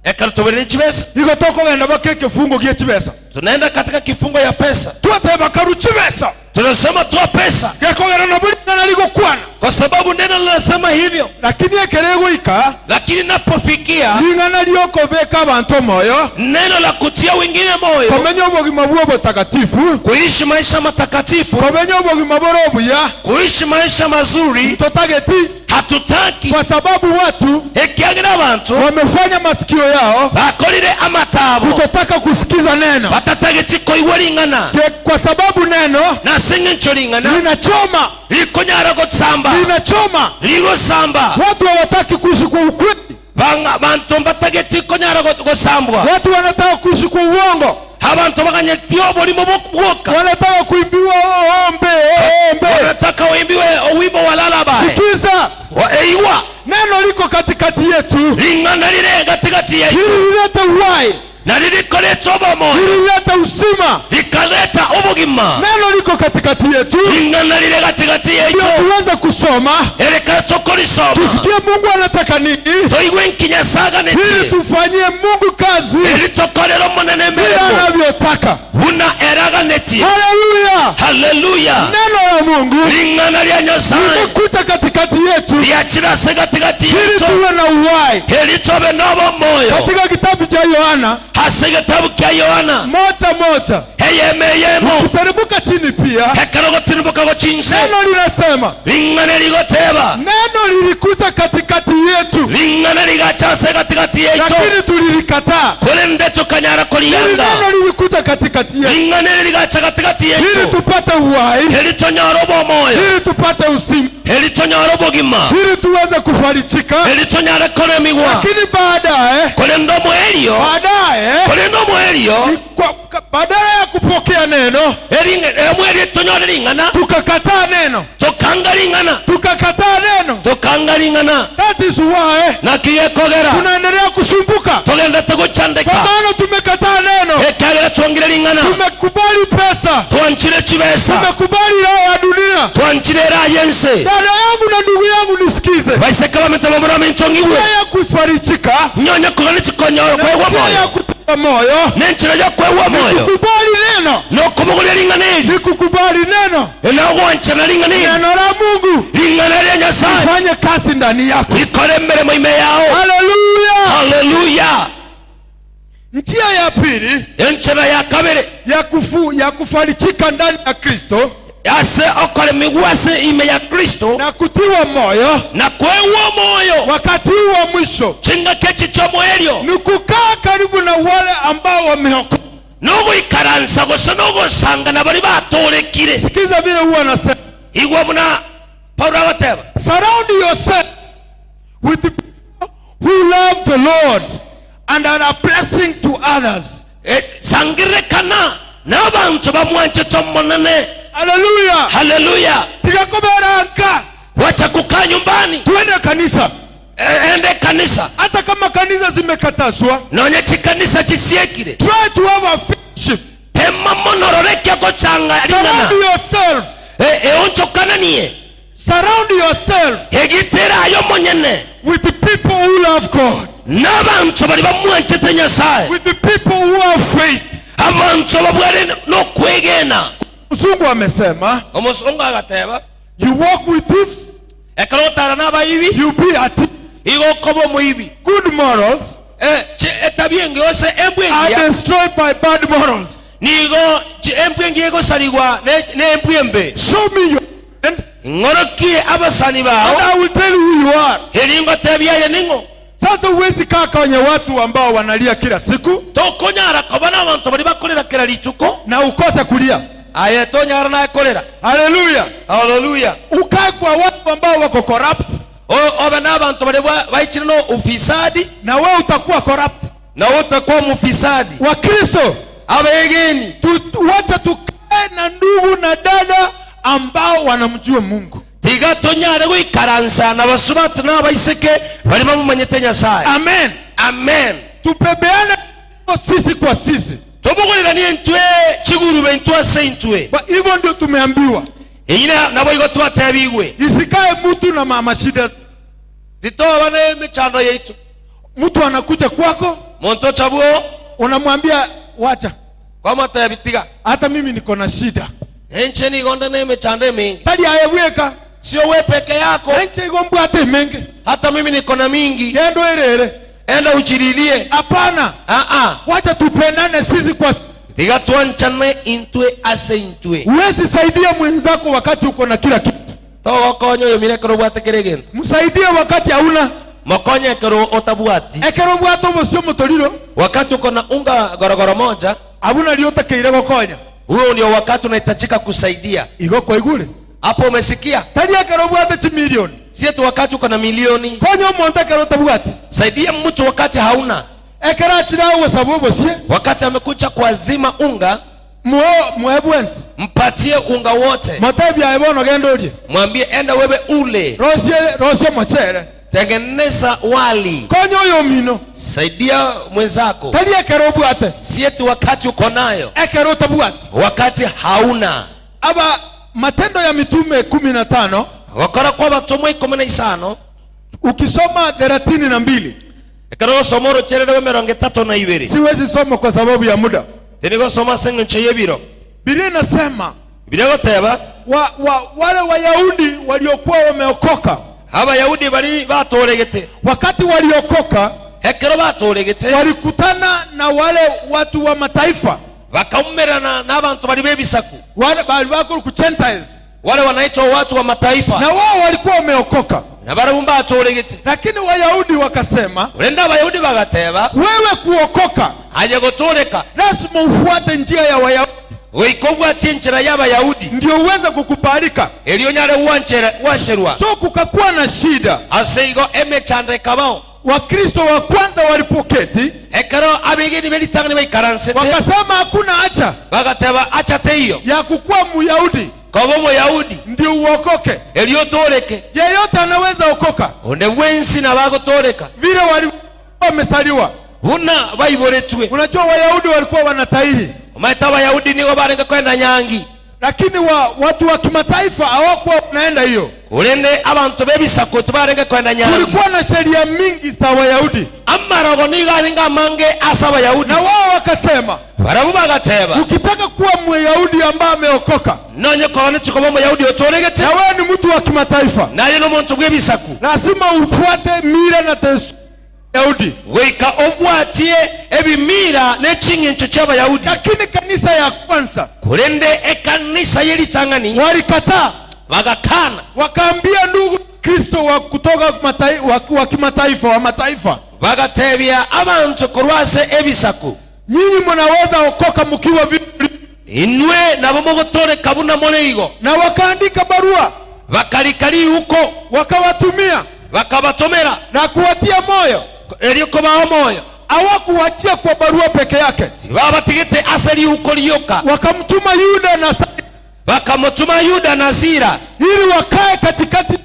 ekero tobere chibesa, iko tokogenda baka ekifungo gie chibesa, tunaenda katika kifungo ya pesa, twateba karu chibesa, tunasema toa pesa, gekogera nabo ring'ana rigokwana, kwa sababu neno linasema hivyo. Lakini ekero egoika Lakini napofikia ring'ana riokobeka abantu omoyo, neno la kutia wengine moyo, komenya obogima bwa obotakatifu, kuishi maisha matakatifu, komenya obogima bore obuya, kuishi maisha mazuri, totageti, hatutaki, kwa sababu watu ekiagira abantu wamefanya masikio yao bakorire amatabo kutotaka kusikiza neno, batatageti koigwa ring'ana, kwa sababu neno nase eng'encho ring'ana linachoma, rikonyara gotsamba, linachoma. Rigosamba. Watu hawataki kuishi kwa ukweli, Bantu mbatageti konyara gosambwa. Watu wanataka kuishi kwa uongo, Abantu baganyeti oborimo bwoka, wanataka kuimbiwa ombe ombe. Wanataka waimbiwe wimbo wa lullaby. Sikiza, Eiwa, neno liko katikati yetu ring'ana rire gatigati ili yaitu lilete uhai, na ririkoreta obomoyo, ili lilete uzima. Rikaleta obogima. Neno liko katikati yetu Ring'ana rire gatigati yaitu ndio tuweze kusoma, ereka tokorisoma, tusikie Mungu anataka nini, toigwe nkinya ili saganeti, tufanyie Mungu kazi eri tokorera omonene vile emeremo anavyotaka. buna eraganeti. Haleluya! Haleluya. Neno la Mungu Ring'ana rya Nyasaye limekuja katikati yetu ryachirase gatigati ili yaitu tuwe na uhai. eri tobe n'obomoyo. Katika kitabu cha Yohana Hase getabu kya Yohana 1:1, eyeme eyemo, kuteremka chini pia, ekero gotirimboka gochinse, neno linasema, ring'ana rigoteba, neno lilikuja katikati yetu, ring'ana rigachase gatigati yaitu, lakini tulilikataa. Korende tukanyara Hili koriyanga. neno lilikuja katikati yetu Ring'ana eri rigacha gatigati ili yaitu tupate uhai, eri tonyore obomoyo, ili tupate uzima, eri tonyore obogima, ili tuweze kufarijika. Eri tonyare koremigwa. Lakini baadaye, Korende omoerio, baadaye korende omoerio, badala ya kupokea neno, omoerio tonyore ring'ana, tukakataa neno, tokanga ring'ana, tukakataa neno. Tokanga ring'ana. That is why Nakigekogera tunaendelea kusumbuka, togendete kwa gochandeka, maana tumekataa neno, ekiagera twongire ring'ana, tumekubali pesa, twanchire chibesa, tumekubali raha ya dunia. Twanchire eraha yense. Dada yangu na ndugu yangu, nisikize, Baiseka bamitabo muraminto ng'iwe, njia ya kufarijika nyonye kogani chikonyoro na kwegwa njia ya moyo, kutoa moyo nenchira yo kwegwa moyo kukubali neno, nokobogoria ring'ana eri, ni kukubali neno, enogwanchana ring'ana eri, neno la Mungu ring'ana ria Nyasaye fanye kazi ndani yako. rikore emeremo ime yao. Haleluya! Haleluya. Njia ya pili Enchera ya kabere ya kufarijika ndani ya Kristo ase okoremigwa ase ime ya Kristo na kutiwa moyo na kwegwa moyo wakati huu wa mwisho chingaki echi chomoerio ni kukaa karibu na wale ambao wameokoka. Nogoikaransa gose nogosangana bari batorekire. Sikiza vile huwa anasema, Igwa buna Paulo agoteba, surround yourself with the people who love the Lord and are a blessing to others. Sangirekana n'abantu bamwanchete omonene. Haleluya! Haleluya. Tigakoberanka, Wacha kukaa nyumbani, tuende kanisa, ende kanisa, hata kama kanisa zimekatazwa. Nonye chikanisa chisiekire, Try to have a fellowship. Tema monororeke gochanga Surround ring'ana, yourself. Eonchokananie, Surround yourself egitera ayo monyene with the people who love God, n'abantu bari bamwanchete Nyasaye, with the people who have faith. Abantu babware nokwegena. Mzungu amesema, Omusungu agateba, you walk with thieves, ekero otara n'abaibi, you be a thief. Igokoba omoibi. Good morals Etabia enge yose embwa are engiya destroyed by bad morals. Nigo embwa engiya egosarigwa ne embwa embe. Show me your friend Ng'orokie abasani and bao I will tell you who you are. eringo tebiaye ning'o. Sasa huwezi kaa kwenye watu ambao wanalia kila siku Tokonyara koba na abantu bari bakorera kera rituko na ukose kulia. Aye tonyara nakorera. Haleluya. Haleluya. Ukae kwa watu ambao wako corrupt Obe n'abantu bari baikire no ufisadi na wewe utakuwa corrupt. Na utakuwa mufisadi. Wakristo Abegeni wacha tukae na ndugu na dada ambao wanamjua Mungu. Tiga tonyare gwikaransa na basubati n'abaiseke bari bamumanyete Nyasaye. Amen. Amen. Tupebeane sisi kwa sisi. Tubuguliranie ntwe chigurube ntwe ase ntwe. Kwa hivyo ndio tumeambiwa. Ina nabo igo twatebigwe. Isikae mtu na mama shida. Zitoa na michando yetu. Mtu anakuja kwako, Monto chabuo, unamwambia wacha. Kwa mata bitiga. Hata mimi niko na shida. Enche ni gonda na michando mingi. Tali ayeweka. Sio wewe peke yako. Enche igombu hata mengi. Hata mimi niko na mingi. Kendo erere. Enda uchililie. Hapana. Wacha tupendane sisi kwa Tiga tuanchane intwe ase intwe. Huwezi saidia mwenzako wakati uko na kila kitu. Togo konyo yo mire kero bwate kere gento. Msaidie wakati hauna. Mokonye kero otabwati. Ekero bwato bosio motoriro. Wakati uko na unga gorogoro moja, abuna liotakeire gokonya. Huo ndio wakati unahitajika kusaidia. Igo kwa igure. Hapo umesikia? Tali ekero bwate chi milioni. Si eti wakati uko na milioni. Konyo monte kero otabwati. Saidia mtu wakati hauna. Ekero achira usabu bosie. Wakati amekuja kuazima unga, Muebwensi. Mpatie unga wote. Matebi aebono genda urie. Mwambie enda wewe ule. Rosie, rosie mochere. Tengeneza wali. Konyo yomino. Saidia mwenzako. Tali ekero obwate. Si eti wakati uko nayo. Ekero otabwate. Wakati hauna. Aba Matendo ya Mitume 15. Wakora kwa batumwa 15. Ukisoma 32. Ekero somoro cherere mirongo itatu na ibere. Siwezi soma kwa sababu ya muda. Tenigo soma sengenche yebiro. Biblia inasema Biblia goteba wale Wayahudi waliokuwa wameokoka. Abayahudi bali batoregete. Wakati waliokoka, Ekero batoregete, walikutana na wale watu wa mataifa. Bakaumerana n'abantu bali bebisaku. Wale bali bako ku Gentiles. Wale wanaitwa watu wa mataifa. Na wao walikuwa wameokoka. Na bali batoregete. Lakini Wayahudi wakasema, Urenda Abayahudi bagateba, wewe kuokoka haje gotoreka, lazima ufuate njia ya Wayahudi. Weikobwa tinchira ya Bayahudi ndio uweze kukubalika. Elio nyare uancherwa. So kukakuwa na shida. Aseigo emechande kabao. Wakristo wa kwanza walipoketi, Ekero abegeni belitangani baikaransete. Wakasema hakuna acha. Bagateba acha teiyo. Ya kukuwa Myahudi. Kobo Myahudi. Ndio uokoke. Elio toreke. Yeyote anaweza okoka. Onde wensi na bagotoreka. Vile walikuwa wamesaliwa. Huna baiboretwe. Unajua Wayahudi walikuwa wanatahiri. Maita Wayahudi nigo barenge kwenda nyangi. Lakini watu wa kimataifa hawakuwa wanaenda hiyo. Urende abantu bebisako tubarenge kwenda nyangi. Kulikuwa na sheria mingi za Wayahudi. Amarogo niga ninga mange asa Wayahudi. Na wao wakasema, Barabu bagateba. Ukitaka kuwa Myahudi ambaye ameokoka, Nonye kone tukoba Myahudi otoregete. Na wewe ni mtu wa kimataifa. Naye no muntu bwebisaku. Lazima ufuate mila na desturi Yahudi. Weka obwatie ebimira n'echingencho ky'Abayahudi. Lakini kanisa ya kwanza kurende ekanisa yelitangani walikataa. Bagakana. Wakaambia ndugu Kristo wa kutoka wa kimataifa, wa mataifa. Bagatebia abantu kurwase ebisaku. Nyinyi mnaweza okoka mkiwa vipi? Inwe nabo mugotore kabuna moreigo. Na wakaandika barua. Bakarikari huko. Wakawatumia. Wakabatomera. Na kuwatia moyo. Eriko bao moyo. Hawakuachia kwa barua peke yake. Babatigete asali huko lioka. Wakamtuma Yuda na Sila. Wakamtuma Yuda na Sila ili wakae katikati.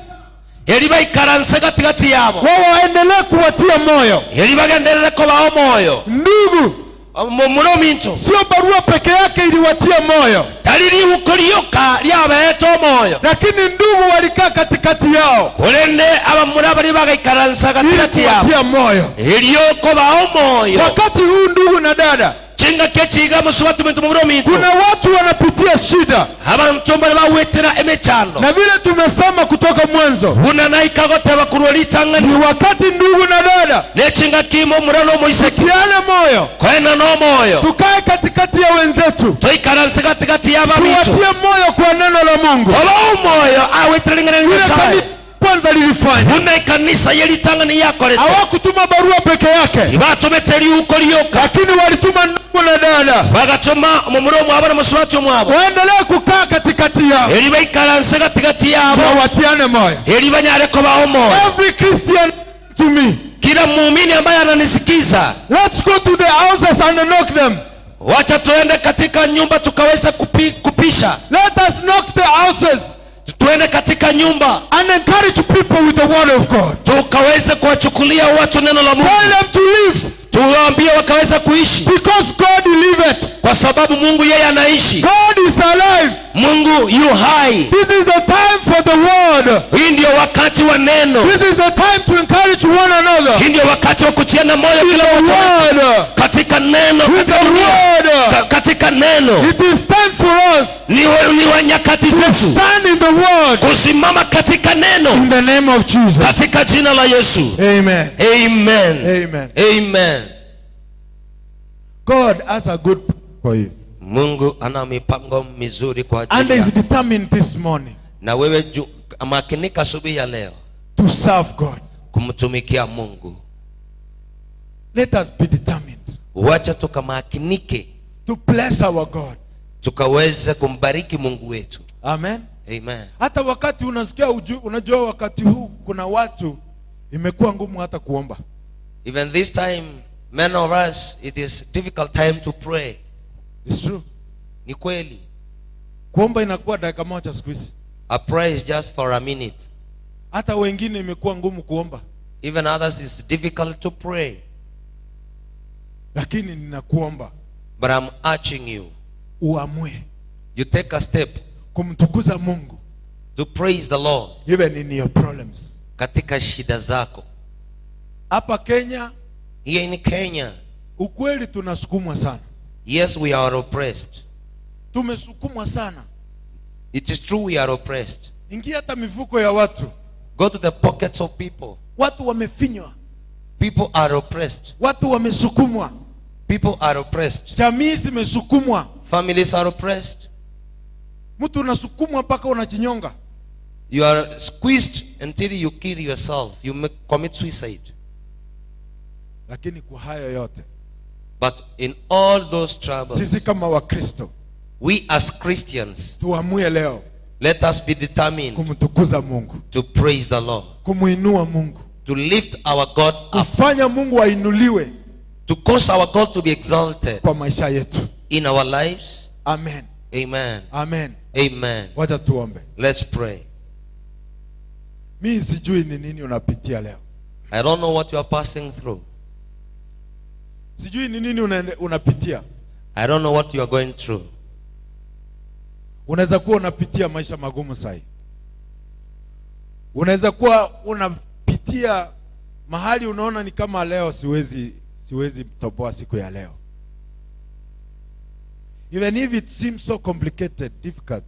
Eli baikaranse katikati yabo. Wao waendelee kuwatia moyo. Eli bagenderere kobao moyo. Ndugu, Muno minto. Sio barua peke yake iliwatia moyo. Taliri huko lioka lyabeto moyo. Lakini ndugu walikaa katikati yao. Kurende abamura bali bagaikaransa katikati Ili yabo. kuwatia moyo. Elioko bao moyo. Wakati huu ndugu na dada, Chinga kechiga musubati muntu muburo minto. Kuna watu wanapitia shida. Abantu bali bawetera emechando. Na vile tumesema kutoka mwanzo, mwanzo. Buna naikagoteba kurwa ritang'ani. Ni wakati, ndugu na dada, Nechinga kimo murano moiseki. Tiane moyo, Kwena no moyo. Tukae katikati ya wenzetu, Toikaranse katikati ya babicho. Tuwatie moyo kwa neno la Mungu. Toba omoyo awetiringana Ile Nyasaye. Kanisa kwanza lilifanya, Buna ekanisa yeritang'ani yakorete. Hawakutuma barua peke yake, Ibatomete riuko rioka. Lakini walituma ndugu na dada Bagatoma omomura omwabo na mosubati omwabo. Waendelee kukaa katikati yao Eri baikaranse katikati yabo. Na watiane moyo. Eri banyare koba omoyo. Every Christian to me, Kila muumini ambaye ananisikiza, let's go to the houses and knock them. Wacha tuende katika nyumba tukaweza kupisha. Let us knock the houses Tuende katika nyumba and encourage people with the word of God. Tukaweze kuwachukulia watu neno la Mungu. Tell them to live Tuwaambie wakaweza kuishi because God liveth. Kwa sababu Mungu yeye anaishi. God is alive. Mungu yu hai. This is the time for the word. Hii ndio wakati wa neno. This is the time to encourage one another. Hii ndio wakati wa kutiana moyo With kila the mmoja wetu. word. Katika neno, With katika the dunia. Word. Katika neno. It is time for us Ni wa nyakati to zetu stand in the word. Kusimama katika neno. In the name of Jesus. Katika jina la Yesu. Amen. Amen. Amen. Amen. God has a good plan for you. Mungu ana mipango mizuri kwa And ajili is yako. determined this morning Na wewe makinika asubuhi ya leo to serve God. Kumtumikia Mungu. Let us be determined Wacha tukamakinike to bless our God. Tukaweze kumbariki Mungu wetu. Amen. Amen. Hata wakati unasikia unajua wakati huu kuna watu imekuwa ngumu hata kuomba. Even this time, many of us, it is difficult time to pray. It's true. Ni kweli. Kuomba inakuwa dakika moja siku hizi. A prayer is just for a minute. Hata wengine imekuwa ngumu kuomba. Even others, it's difficult to pray. Lakini ninakuomba But I'm urging you. Uamue You take a step kumtukuza Mungu to praise the Lord even in your problems. Katika shida zako. Hapa Kenya Here in Kenya, ukweli tunasukumwa sana. Yes, we are oppressed. Tumesukumwa sana. It is true we are oppressed. Ingia hata mifuko ya watu. Go to the pockets of people. Watu wamefinywa. People are oppressed. Watu wamesukumwa. People are oppressed. Jamii zimesukumwa. Families are oppressed. Mtu unasukumwa mpaka unajinyonga. You are squeezed until you kill yourself. You commit suicide. Lakini kwa hayo yote, But in all those troubles, sisi kama Wakristo we as Christians, tuamue leo let us be determined kumtukuza Mungu, to praise the Lord, kumuinua Mungu, to lift our God up, kufanya Mungu ainuliwe to cause our God to be exalted kwa maisha yetu. In our lives. Amen. Amen. Amen. Amen. Wacha tuombe. Let's pray. Mi sijui ni nini unapitia leo. I don't know what you are passing through. Sijui ni nini unapitia. I don't know what you are going through. Unaweza kuwa unapitia maisha magumu sahi. Unaweza kuwa unapitia mahali unaona ni kama leo siwezi toboa siku ya leo. Even if it seems so complicated, difficult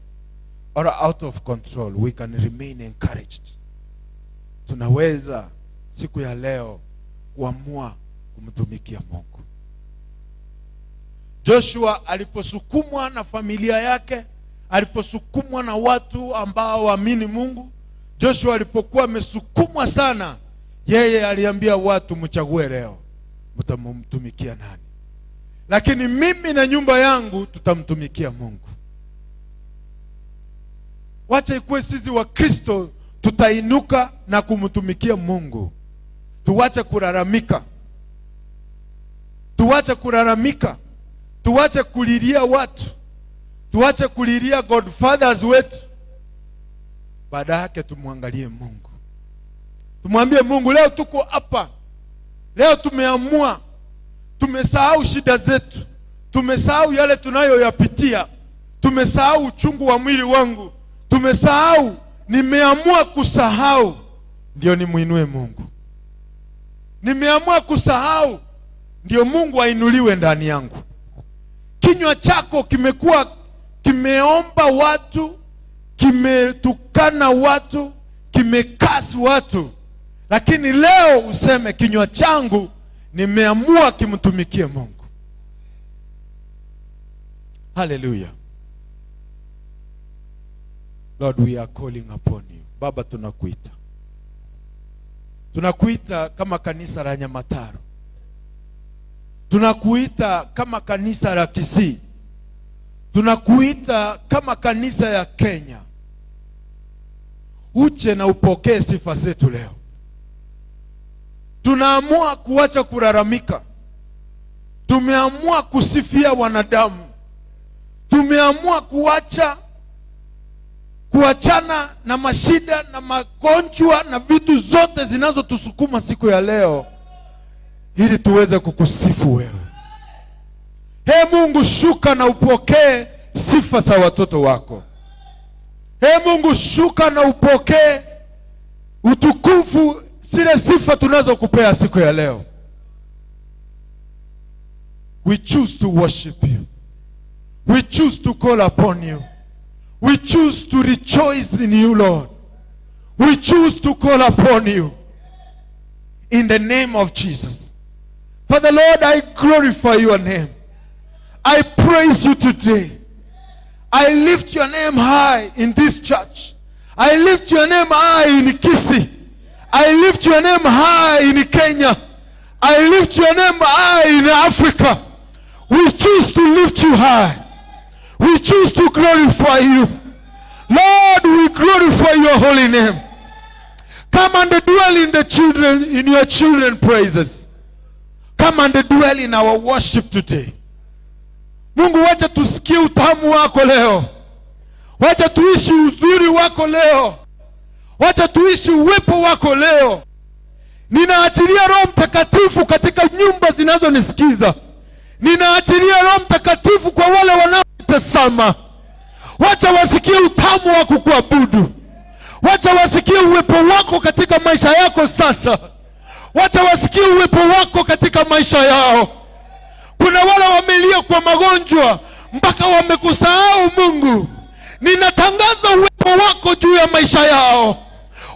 or out of control, we can remain encouraged. Tunaweza siku ya leo kuamua kumtumikia Mungu. Joshua aliposukumwa na familia yake, aliposukumwa na watu ambao waamini Mungu, Joshua alipokuwa amesukumwa sana, yeye aliambia watu, mchague leo mtamtumikia nani, lakini mimi na nyumba yangu tutamtumikia Mungu. Wacha ikuwe sisi Wakristo tutainuka na kumtumikia Mungu. Tuwache kulalamika, tuwache kulalamika, tuwache kulilia watu, tuwache kulilia godfathers wetu. Baada yake tumwangalie Mungu, tumwambie Mungu, leo tuko hapa, leo tumeamua, tumesahau shida zetu, tumesahau yale tunayoyapitia, tumesahau uchungu wa mwili wangu, tumesahau. Nimeamua kusahau ndio nimwinue Mungu. Nimeamua kusahau ndio Mungu ainuliwe ndani yangu. Kinywa chako kimekuwa kimeomba watu, kimetukana watu, kimeomba Kimekasi watu, lakini leo useme, kinywa changu nimeamua kimtumikie Mungu. Haleluya. Lord, we are calling upon you. Baba, tunakuita, tunakuita kama kanisa la Nyamataro, tunakuita kama kanisa la Kisii, tunakuita kama kanisa ya Kenya. Uje na upokee sifa zetu leo. Tunaamua kuacha kulalamika, tumeamua kusifia wanadamu, tumeamua kuacha kuachana na mashida na magonjwa na vitu zote zinazotusukuma siku ya leo, ili tuweze kukusifu wewe. He Mungu, shuka na upokee sifa za watoto wako. He Mungu, shuka na upokee utukufu, zile sifa tunazokupea siku ya leo. We choose to worship you. We choose to call upon you. We choose to rejoice in you, Lord. We choose to call upon you. In the name of Jesus. Father, Lord, I glorify your name. I praise you today. I lift your name high in this church. I lift your name high in Kisii. I lift your name high in Kenya. I lift your name high in Africa. We choose to lift you high. We choose to glorify you. Lord, we glorify your holy name. Come and dwell in the children, in your children praises. Come and dwell in our worship today. Mungu, wacha tusikie utamu wako leo. Wacha tuishi uzuri wako leo. Wacha tuishi uwepo wako leo. Ninaachilia Roho Mtakatifu katika nyumba zinazonisikiza. Ninaachilia Roho Mtakatifu kwa wale wanaotazama. Wacha wasikie utamu wa kukuabudu. Wacha wasikie uwepo wako katika maisha yako sasa. Wacha wasikie uwepo wako katika maisha yao. Kuna wale wamelia kwa magonjwa mpaka wamekusahau Mungu. Ninatangaza uwepo wako juu ya maisha yao.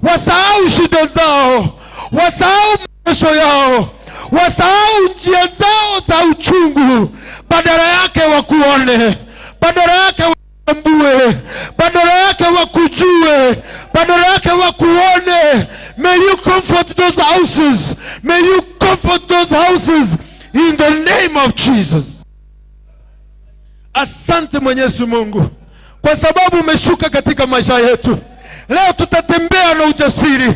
Wasahau shida zao, wasahau mateso yao, wasahau njia zao za uchungu, badala yake wakuone, badala yake watambue, badala yake wakujue, badala yake wakuone. May you comfort those houses, may you comfort those houses in the name of Jesus. Asante Mwenyezi Mungu kwa sababu umeshuka katika maisha yetu. Leo tutatembea na ujasiri,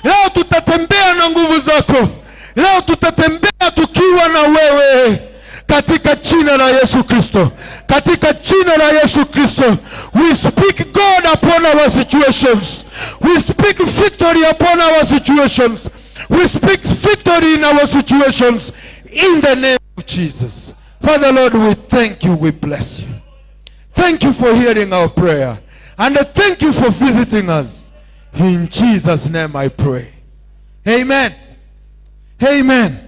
leo tutatembea na nguvu zako, leo tutatembea tukiwa na wewe katika jina la Yesu Kristo, katika jina la Yesu Kristo. We speak God upon our situations. We speak victory upon our situations. We speak victory in our situations in the name of Jesus. Father Lord, we thank you, we bless you. Thank you for hearing our prayer. And thank you for visiting us. In Jesus' name I pray. Amen. Amen.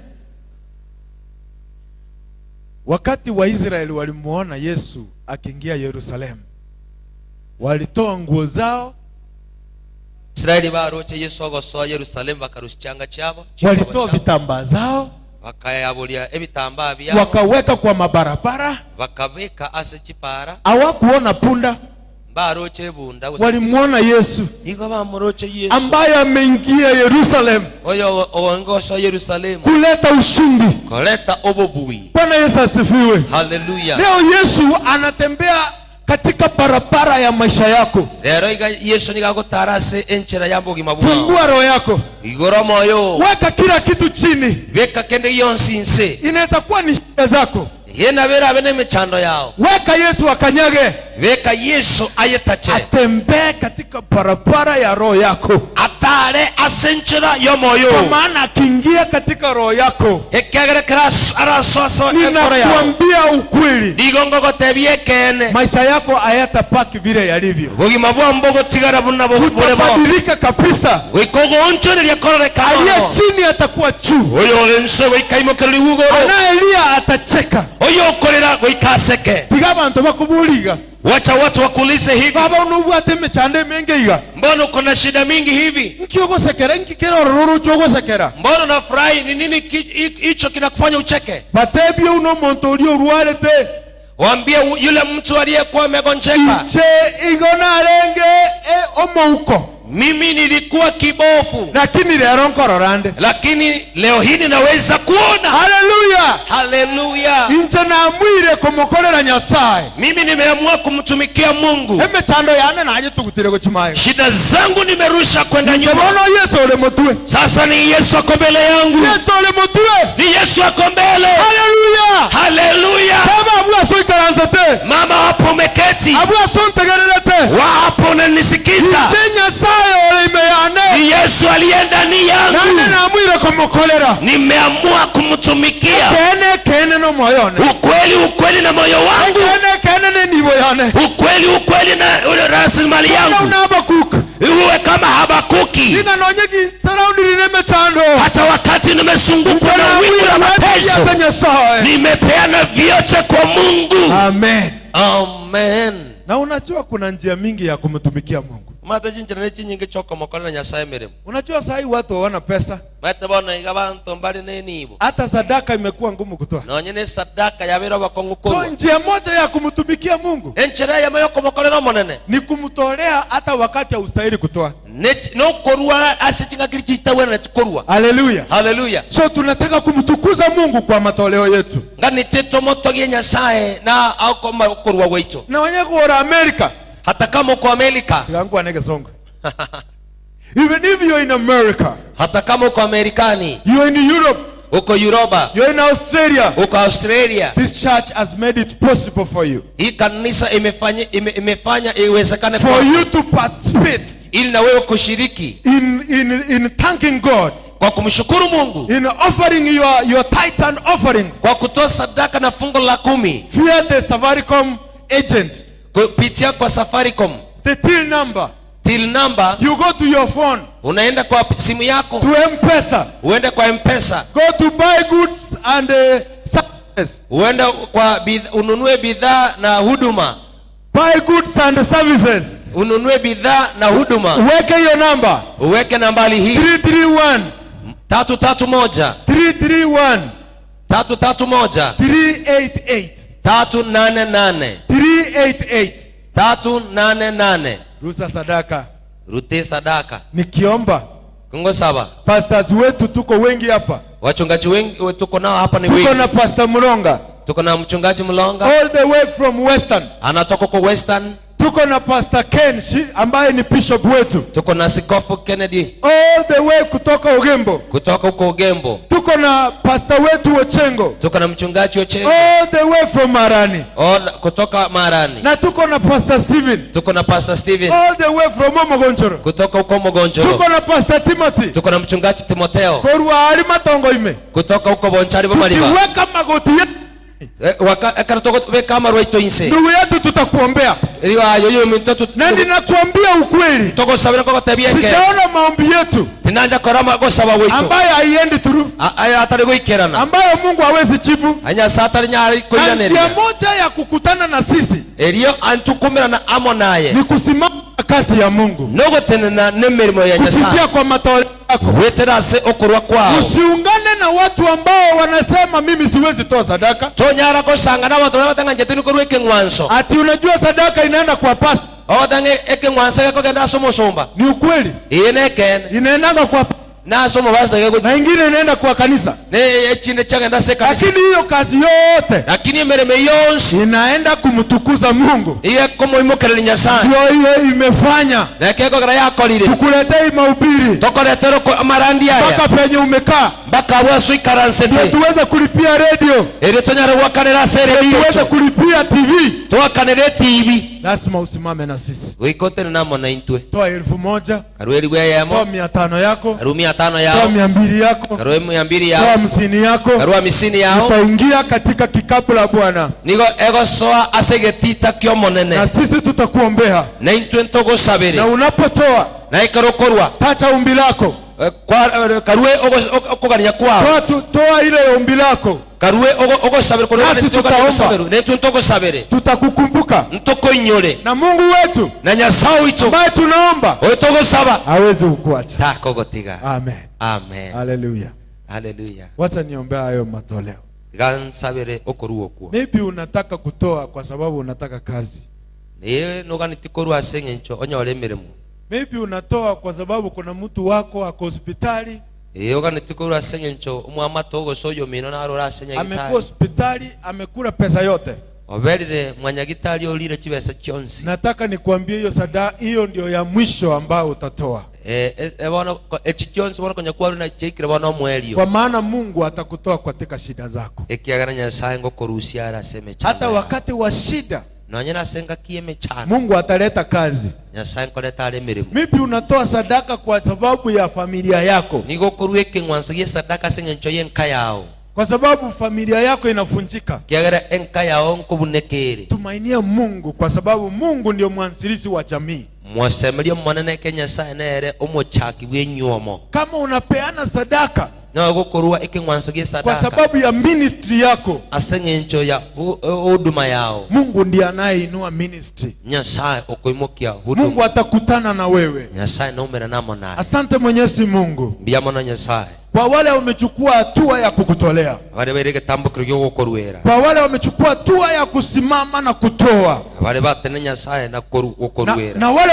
Wakati Waisraeli walimuona Yesu akiingia Yerusalemu, walitoa nguo zao, Israeli baroche Yesu agosoa Yerusalemu, bakarusha changa chabo, walitoa vitambaa zao, bakayabulia ebitambaa byabo, wakaweka kwa mabarabara. Bakabeka ase chipara. Hawakuona punda, Baroche ebunda. Walimwona Yesu Nigo bamuroche Yesu ambaye ameingia Yerusalemu oyo owengosoa Yerusalemu kuleta ushindi. Koleta obobui. Bwana Yesu asifiwe. Haleluya. Leo Yesu anatembea katika barabara ya maisha yako. Lero iga Yesu nigagotara ase enchera ya bogima bwao. Fungua roho yako, Igoro moyo. Weka kila kitu chini. Beka kende yonsi nse. Inaweza kuwa ni shida zako, Yena bera bene emechando yao. Weka Yesu akanyage, Beka Yesu ayetache, atembee katika barabara ya roho yako, atare ase enchera y'omoyo, kwa maana akiingia katika roho yako, ekiagera arasoaso ekoro yao, ninakuambia ukweli, nigo ngogotebia ekene, maisha yako hayatabaki vile yalivyo, bogima bwao mbogotigara buna bure bo, utabadilika kabisa. Goika ogoonchoreria kororekana. Aliye chini atakuwa juu, Oyo ore nse goika imokereria ugoro, anayelia atacheka. Oyo okorera goika aseke. Tiga abantu bakuburiga. Wacha watu wakuulize hivi, baba unobwate emechando emenge iga, mbona uko na shida mingi hivi? Nki ogosekera, nki kera ororo oche ogosekera? Mbona unafurahi? Ni nini hicho kinakufanya ucheke? Batebie uno omonto oria orwarete. Waambie yule mtu aliyekuwa amegonjeka, Inche igo narenge omouko, mimi nilikuwa kibofu, lakini lero nkorora nde, lakini leo hii ninaweza kuona. Haleluya. Haleluya. Inche namwire kumukorera Nyasaye. Mimi nimeamua kumtumikia Mungu. Emechando yane nayetugutire gochimayo. Shida zangu nimerusha kwenda nyuma. Bono Yesu ore motwe. Sasa ni Yesu ako mbele yangu. Yesu ore motwe. Ni Yesu ako mbele. Haleluya. Haleluya. Baba abwa ikaranzete. Mama hapo umeketi. Abwa ntegererete. Wa hapo unanisikiza. Inche Nyasaye ore ime yane. Ni Yesu aliye ndani yangu. Nane namwire kumukorera. Nimeamua kumtumikia. Kene kene no moyo one. Ukweli ukweli na moyo wangu. Kene kene ne nibo yane. Ukweli ukweli na rasilimali yangu. Una Habakuki. Uwe kama Habakuki. Nina nonye ginsurrounded nemechando. Hata wakati nimezungukwa na wingu la mateso, nimepeana vyote kwa Mungu. Amen. Amen. Na unajua kuna njia mingi ya kumtumikia Mungu. Mata jinjira ne chinyingi choko mokona Nyasaye mirimo. Unajua sahi watu hawana pesa. Mata bona igabantu mbali nenibo. Hata sadaka imekuwa ngumu kutoa. Nonye ne sadaka yabera bakongo ko. So njia moja ya kumtumikia Mungu enchera ya mayoko mokolera monene ni kumtolea hata wakati haustahili kutoa. No korua asichinga kirichita wena korua. Haleluya. Haleluya. So tunataka kumtukuza Mungu kwa matoleo yetu. Ngani teto motogie Nyasaye na akoma korua wetu. Na wenye kuora Amerika. Hata kama uko Amerika. Yangu anege songa. Even if you're in America. Hata kama uko Amerikani. You're in Europe. Uko Europa. You're in Australia. Uko Australia. This church has made it possible for you. Hii kanisa imefanya iwezekane for you to participate. Ili na wewe kushiriki. In thanking God. Kwa kumshukuru Mungu. In offering your tithes and offerings. Kwa kutoa sadaka na fungu la 10. Via the Safaricom agent. Kupitia kwa Safaricom. The till number. Till number. You go to your phone. Unaenda kwa simu yako. To M-Pesa. Uende kwa M-Pesa. Go to buy goods and services. Uende kwa ununue bidhaa na huduma. Buy goods and services. Ununue bidhaa na huduma. Uweke hiyo namba. Uweke nambari hii. 331. 331. 331. 331. 388. 388. 388. 388. Rusa sadaka. Rute sadaka. Nikiomba. Kungo saba. Pastors wetu tuko wengi hapa. Wachungaji wengi tuko nao hapa ni wengi. Tuko na Pastor Mulonga. Tuko na mchungaji Mulonga. All the way from Western. Anatoka kwa Western. Tuko na Pastor Ken ambaye ni bishop wetu. Tuko na Sikofu Kennedy. All the way kutoka Ugembo. Kutoka huko Ugembo. Tuko na pastor wetu Ochengo. Tuko na mchungaji Ochengo. All the way from Marani. All kutoka Marani. Na tuko na Pastor Steven. Tuko na Pastor Steven. All the way from Omogonchoro. Kutoka huko Omogonchoro. Tuko na Pastor Timothy. Tuko na mchungaji Timotheo. Korwa ali matongo ime. Kutoka huko Bonchari Bomariba. Tukiweka magoti yetu. Ndugu yetu tutakuombea. Na ninakuambia ukweli, sijaona maombi yetu ambayo haiendi through, ambayo Mungu hawezi jibu. Na njia moja ya kukutana na sisi ni kusimama kazi ya Mungu kupitia kwa matoleo yako. Usiungane na watu ambao wanasema mimi siwezi toa sadaka. Ati unajua sadaka inaenda kwa pastor. Ni ukweli. Inaenda kwa na ingine inaenda kwa kanisa. Lakini hiyo kazi yote inaenda kumtukuza Mungu. Ndio hiyo imefanya tukuletee mahubiri mpaka penye umekaa, ndio tuweze kulipia radio, tuweze kulipia TV. Lazima usimame na sisi. Toa 1000, toa 500 yako, toa 200 yako, toa 50 yako, utaingia katika kikapu la Bwana na sisi tutakuombea. Na unapotoa, tacha umbi lako. Karue okogania kwao. Toa, toa ile ombi lako, Karue ogosabere. Nasi tutaomba. Netu ntogosabere. Tutakukumbuka Ntokoinyore. Na Mungu wetu Na Nyasaye witu ambaye tunaomba oyo togosaba hawezi kukuacha. Takogotiga. Amen. Amen. Haleluya. Haleluya. Wacha niombea hayo matoleo. Tiga nsabere okoruo okwo. Maybe unataka kutoa kwa sababu unataka kazi. Naye noganeti korwa ase eng'encho onyore emeremo. Maybe unatoa kwa sababu kuna mtu wako ako hospitali, Ee oganeti korwa ase eng'encho omwamate ogose oyo omino narora ase amekuwa nyagitari. hospitali, amekula pesa yote. Oberire mwanyagitari orire chibesa chionsi. Nataka nikuambie hiyo sada, hiyo ndio ya mwisho ambao utatoa, Bono echi chionsi bono konya kwarwa na chiikire bono omwelio. Kwa maana Mungu atakutoa katika shida zako. Ekiagera Nyasaye ngokorusia ara ase emechando Hata yao. wakati wa shida Nonye nase engaki emechando Mungu ataleta kazi. Nyasaye nkoreta are emeremo. Maybe unatoa sadaka kwa sababu ya familia yako, Nigo okorwa ekeng'wanso gia esadaka ase eng'encho ya enka yao. Kwa sababu familia yako inafunjika. Kiagera enka yao nkobunekere. Tumainia Mungu kwa sababu Mungu ndio mwanzilishi wa jamii. Mwasemeria omonene eke Nyasaye nere omochaki bwa enywomo. Kama unapeana sadaka Noe gokorwa ekeng'wanso gia kwa esadaka sababu ya ministry yako, ase eng'encho ya huduma yao, Mungu ndiye anayeinua ministry. Nyasaye okoimokia Mungu huduma. atakutana na wewe. Nyasaye naumera namo naye. Asante Mwenyezi Mungu Mbuya mono Nyasaye. Kwa wale wamechukua hatua ya kukutolea, Baria baire egetambokero gia ogokoruera. Kwa wale wamechukua hatua ya kusimama na kutoa, Baria batene Nyasaye na na, gokoruera. na wale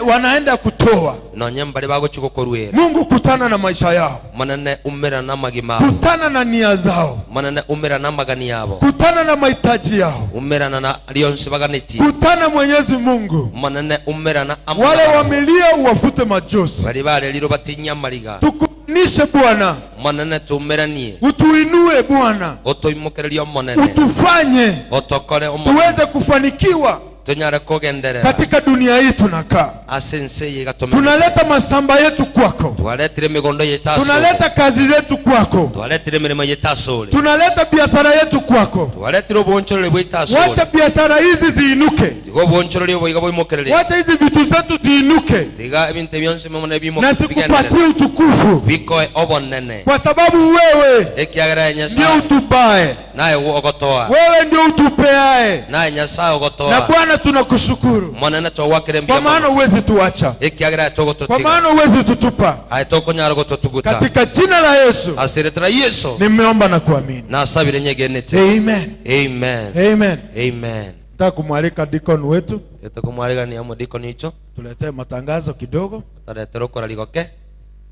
wanaenda kutoa. Nonye mbari bagochi gokoruera. Mungu, kutana na maisha yao, Monene umera n'amagima abo. Kutana na nia zao, Monene umera n'amagani yabo. Kutana na mahitaji yao, Umerana na rionsi baganeti. Kutana Mwenyezi Mungu. Monene umerana Wale wamelia uwafute machozi, bari bareriro batinya amariga. Tukunishe Bwana, Monene tumeranie. Utuinue Bwana, Otoimokereria omonene. Utufanye Otokore omonene. Tuweze kufanikiwa Tonyare kogenderera katika dunia hii tunakaa. Ase ense eye igatomera. Tunaleta mashamba yetu kwako, Twaretire emigondo yetu asore. Tunaleta kazi zetu kwako, Twaretire emirimo yetu asore. Tunaleta biashara yetu kwako. Twaretire obwonchoreri bwaitu asore. Wacha biashara hizi ziinuke, Tiga obwonchoreri obo iga boimokerere. Wacha hizi vitu zetu ziinuke, Tiga ebinto ebionsi bimone na sikupatie utukufu, bikoe obonene. Kwa sababu wewe Ekiagera ndio Nyasaye utupae, naye ogotoa. Wewe ndio utupeae. Naye Nyasaye Na ogotoa. Bwana tunakushukuru Monene twagwakire kwa mbuya maana mono. huwezi tuacha, Ekiagera kwa togototiga. maana huwezi tutupa. Aye tokonyara gototuguta. Katika jina la Yesu Ase erieta ria Yesu nimeomba na kuamini, nasabire nyegenete. amen. Amen. Amen. Amen. Nataka kumwalika deacon wetu Tetukumwarigania omodikoni icho tuletee matangazo kidogo. toretera okorarigo ke.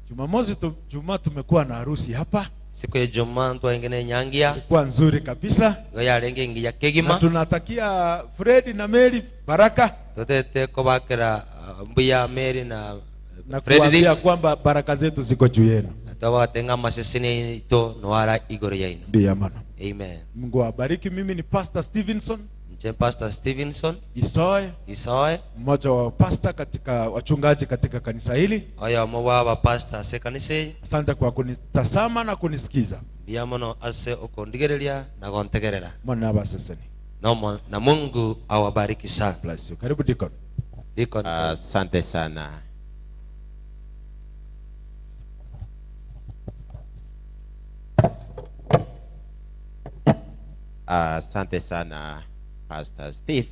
Jumamosi tu, Juma tumekuwa na harusi hapa, Siku ya Jumaa ntwaenge enyangia. Ilikuwa nzuri kabisa, Igo yarenge engiya na kegima. Tunatakia Fredi na Mary baraka Totete kobakera mbuya Mary na na Frederick. kuambia kwamba baraka zetu ziko juu yenu. Tobatenga amaseseni yaito noara igoro yaino. Ndiyo maana Amen. Mungu awabariki. Mimi ni Pastor Stevenson Nche Pastor Stevenson Isoe, Isoe, mmoja wa pasta katika wachungaji katika kanisa hili. Oyomo bwa abapastor ase ekanisa eye. Asante kwa kunitazama na kunisikiza. Mbuya mono ase okondigereria na gontegerera. Mwana abaseseni. Nomo na Mungu awabariki sana. Bless you. Karibu Deacon. Deacon. Asante sana. Asante sana Pastor Steve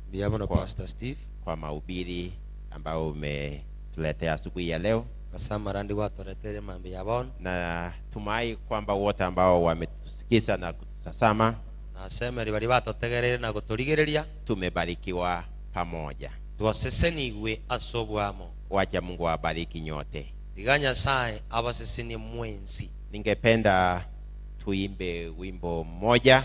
Mbuya mono Pastor Steve kwa mahubiri ambayo umetuletea asubuhi ya leo, ase amarandi gwatoretere mambi ya bono. Na tumai kwamba wote ambao wametusikiza na kututazama Nasemeri bari batotegereire na gotorigereria tumebarikiwa pamoja. Twaseseniwe ase obwamo. Wacha Mungu awabariki nyote. Tiga Nyasaye abasesenie mwensi. Ningependa tuimbe wimbo mmoja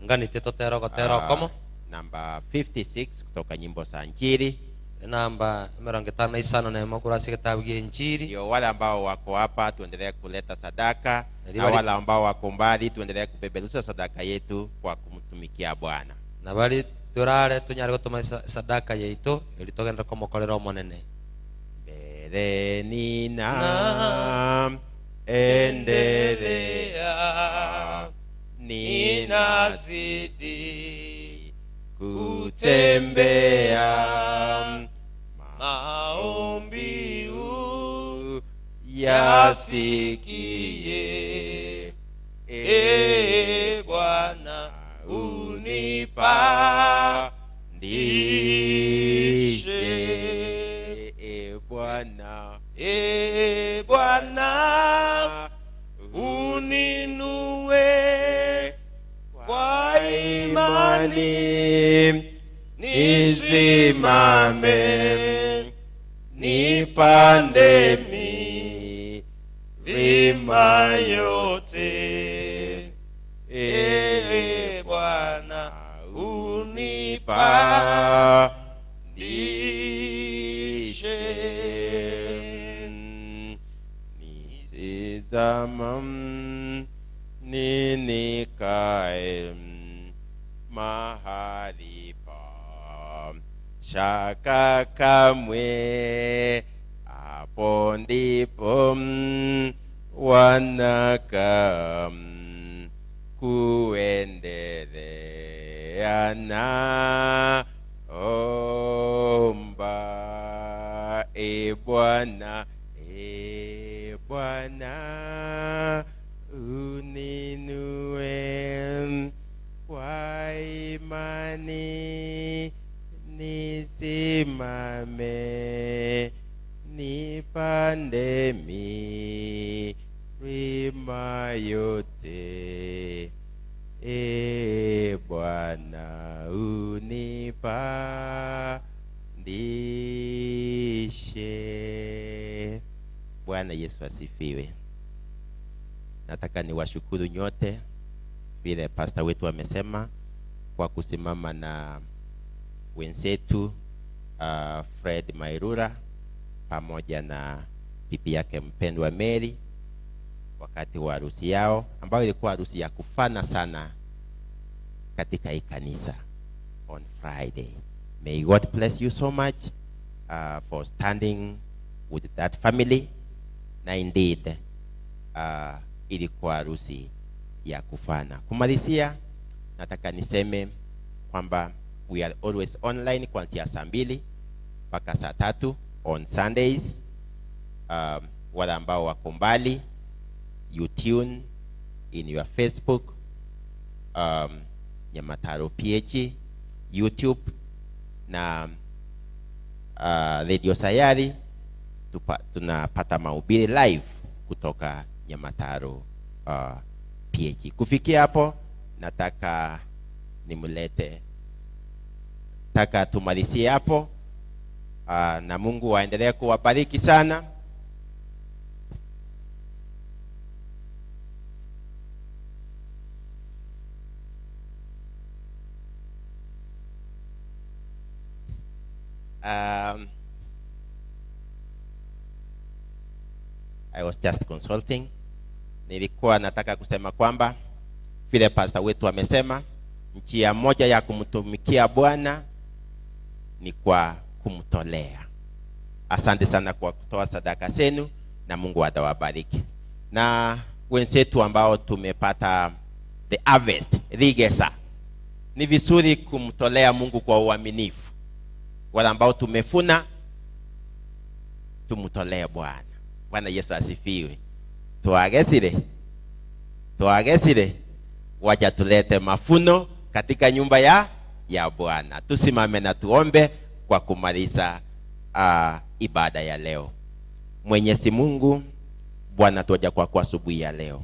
Nganite totera gotera okomo. Namba 56 kutoka nyimbo za Injili. Enamba 51 kurwa ase egetabu gia Injili. Ndio wale ambao wako hapa tuendelee kuleta sadaka, Ndio na wale wale ambao wako mbali tuendelee kupeperusha sadaka yetu kwa kumtumikia Bwana. Na bari turare tunyare gotuma sadaka yaitu eri togenda komokorera omonene. Mbele nina endelea, ninazidi kutembea, maombi Yasikie. E Bwana, unipandishe. E Bwana, E Bwana, uninue kwa imani, nisimame, nipande milima yote. E Bwana, unipandishe. Nisizama nikae mahali pa shaka kamwe, hapo ndipo wanaka kuendelea na omba. E Bwana, e Bwana, uninue kwa imani, nisimame, nipande milima yote. E Bwana, unipandishe. Bwana Yesu asifiwe. Nataka niwashukuru nyote vile pastor wetu amesema kwa kusimama na wenzetu Fred Mairura pamoja na bibi yake mpendwa Mary wakati wa harusi yao, ambayo ilikuwa harusi ya kufana sana katika hii kanisa on Friday. May God bless you so much for standing with that family. Na indeed ilikuwa harusi ya kufana. Kumalizia, nataka niseme kwamba we are always online kuanzia saa 2 mpaka saa 3 on Sundays. Wale ambao wako mbali, you tune in your Facebook, Nyamataro PH, YouTube na Radio Sayari. Tunapata mahubiri live kutoka Nyamataro PH. Kufikia hapo, nataka nimlete, nataka tumalizie hapo, na Mungu aendelee kuwabariki sana. I was just consulting. Nilikuwa nataka kusema kwamba vile pastor wetu amesema, njia moja ya kumtumikia Bwana ni kwa kumtolea. Asante sana kwa kutoa sadaka zenu na Mungu atawabariki. Na wenzetu ambao tumepata the harvest, rigesa, ni vizuri kumtolea Mungu kwa uaminifu. Wale ambao tumefuna tumtolee Bwana. Bwana Yesu asifiwe. Tuagesire, tuagesire, wacha tulete mafuno katika nyumba ya Bwana. Tusimame na tuombe kwa kumaliza ibada ya leo. Mwenyezi Mungu, Bwana, tuaja kwako asubuhi ya leo.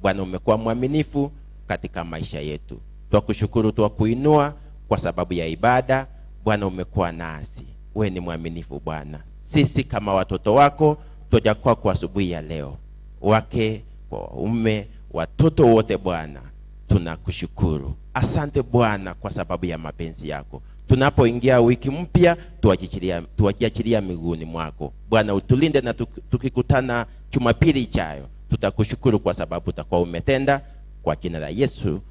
Bwana, umekuwa mwaminifu katika maisha yetu. Twakushukuru, twakuinua kwa sababu ya ibada. Bwana, umekuwa nasi, wewe ni mwaminifu Bwana. Sisi kama watoto wako twaja kwako asubuhi ya leo, wake kwa waume, watoto wote Bwana, tunakushukuru. Asante Bwana kwa sababu ya mapenzi yako. Tunapoingia wiki mpya, tuachiachilia miguuni mwako Bwana, utulinde na tukikutana Jumapili ijayo tutakushukuru kwa sababu utakuwa umetenda. Kwa jina la Yesu.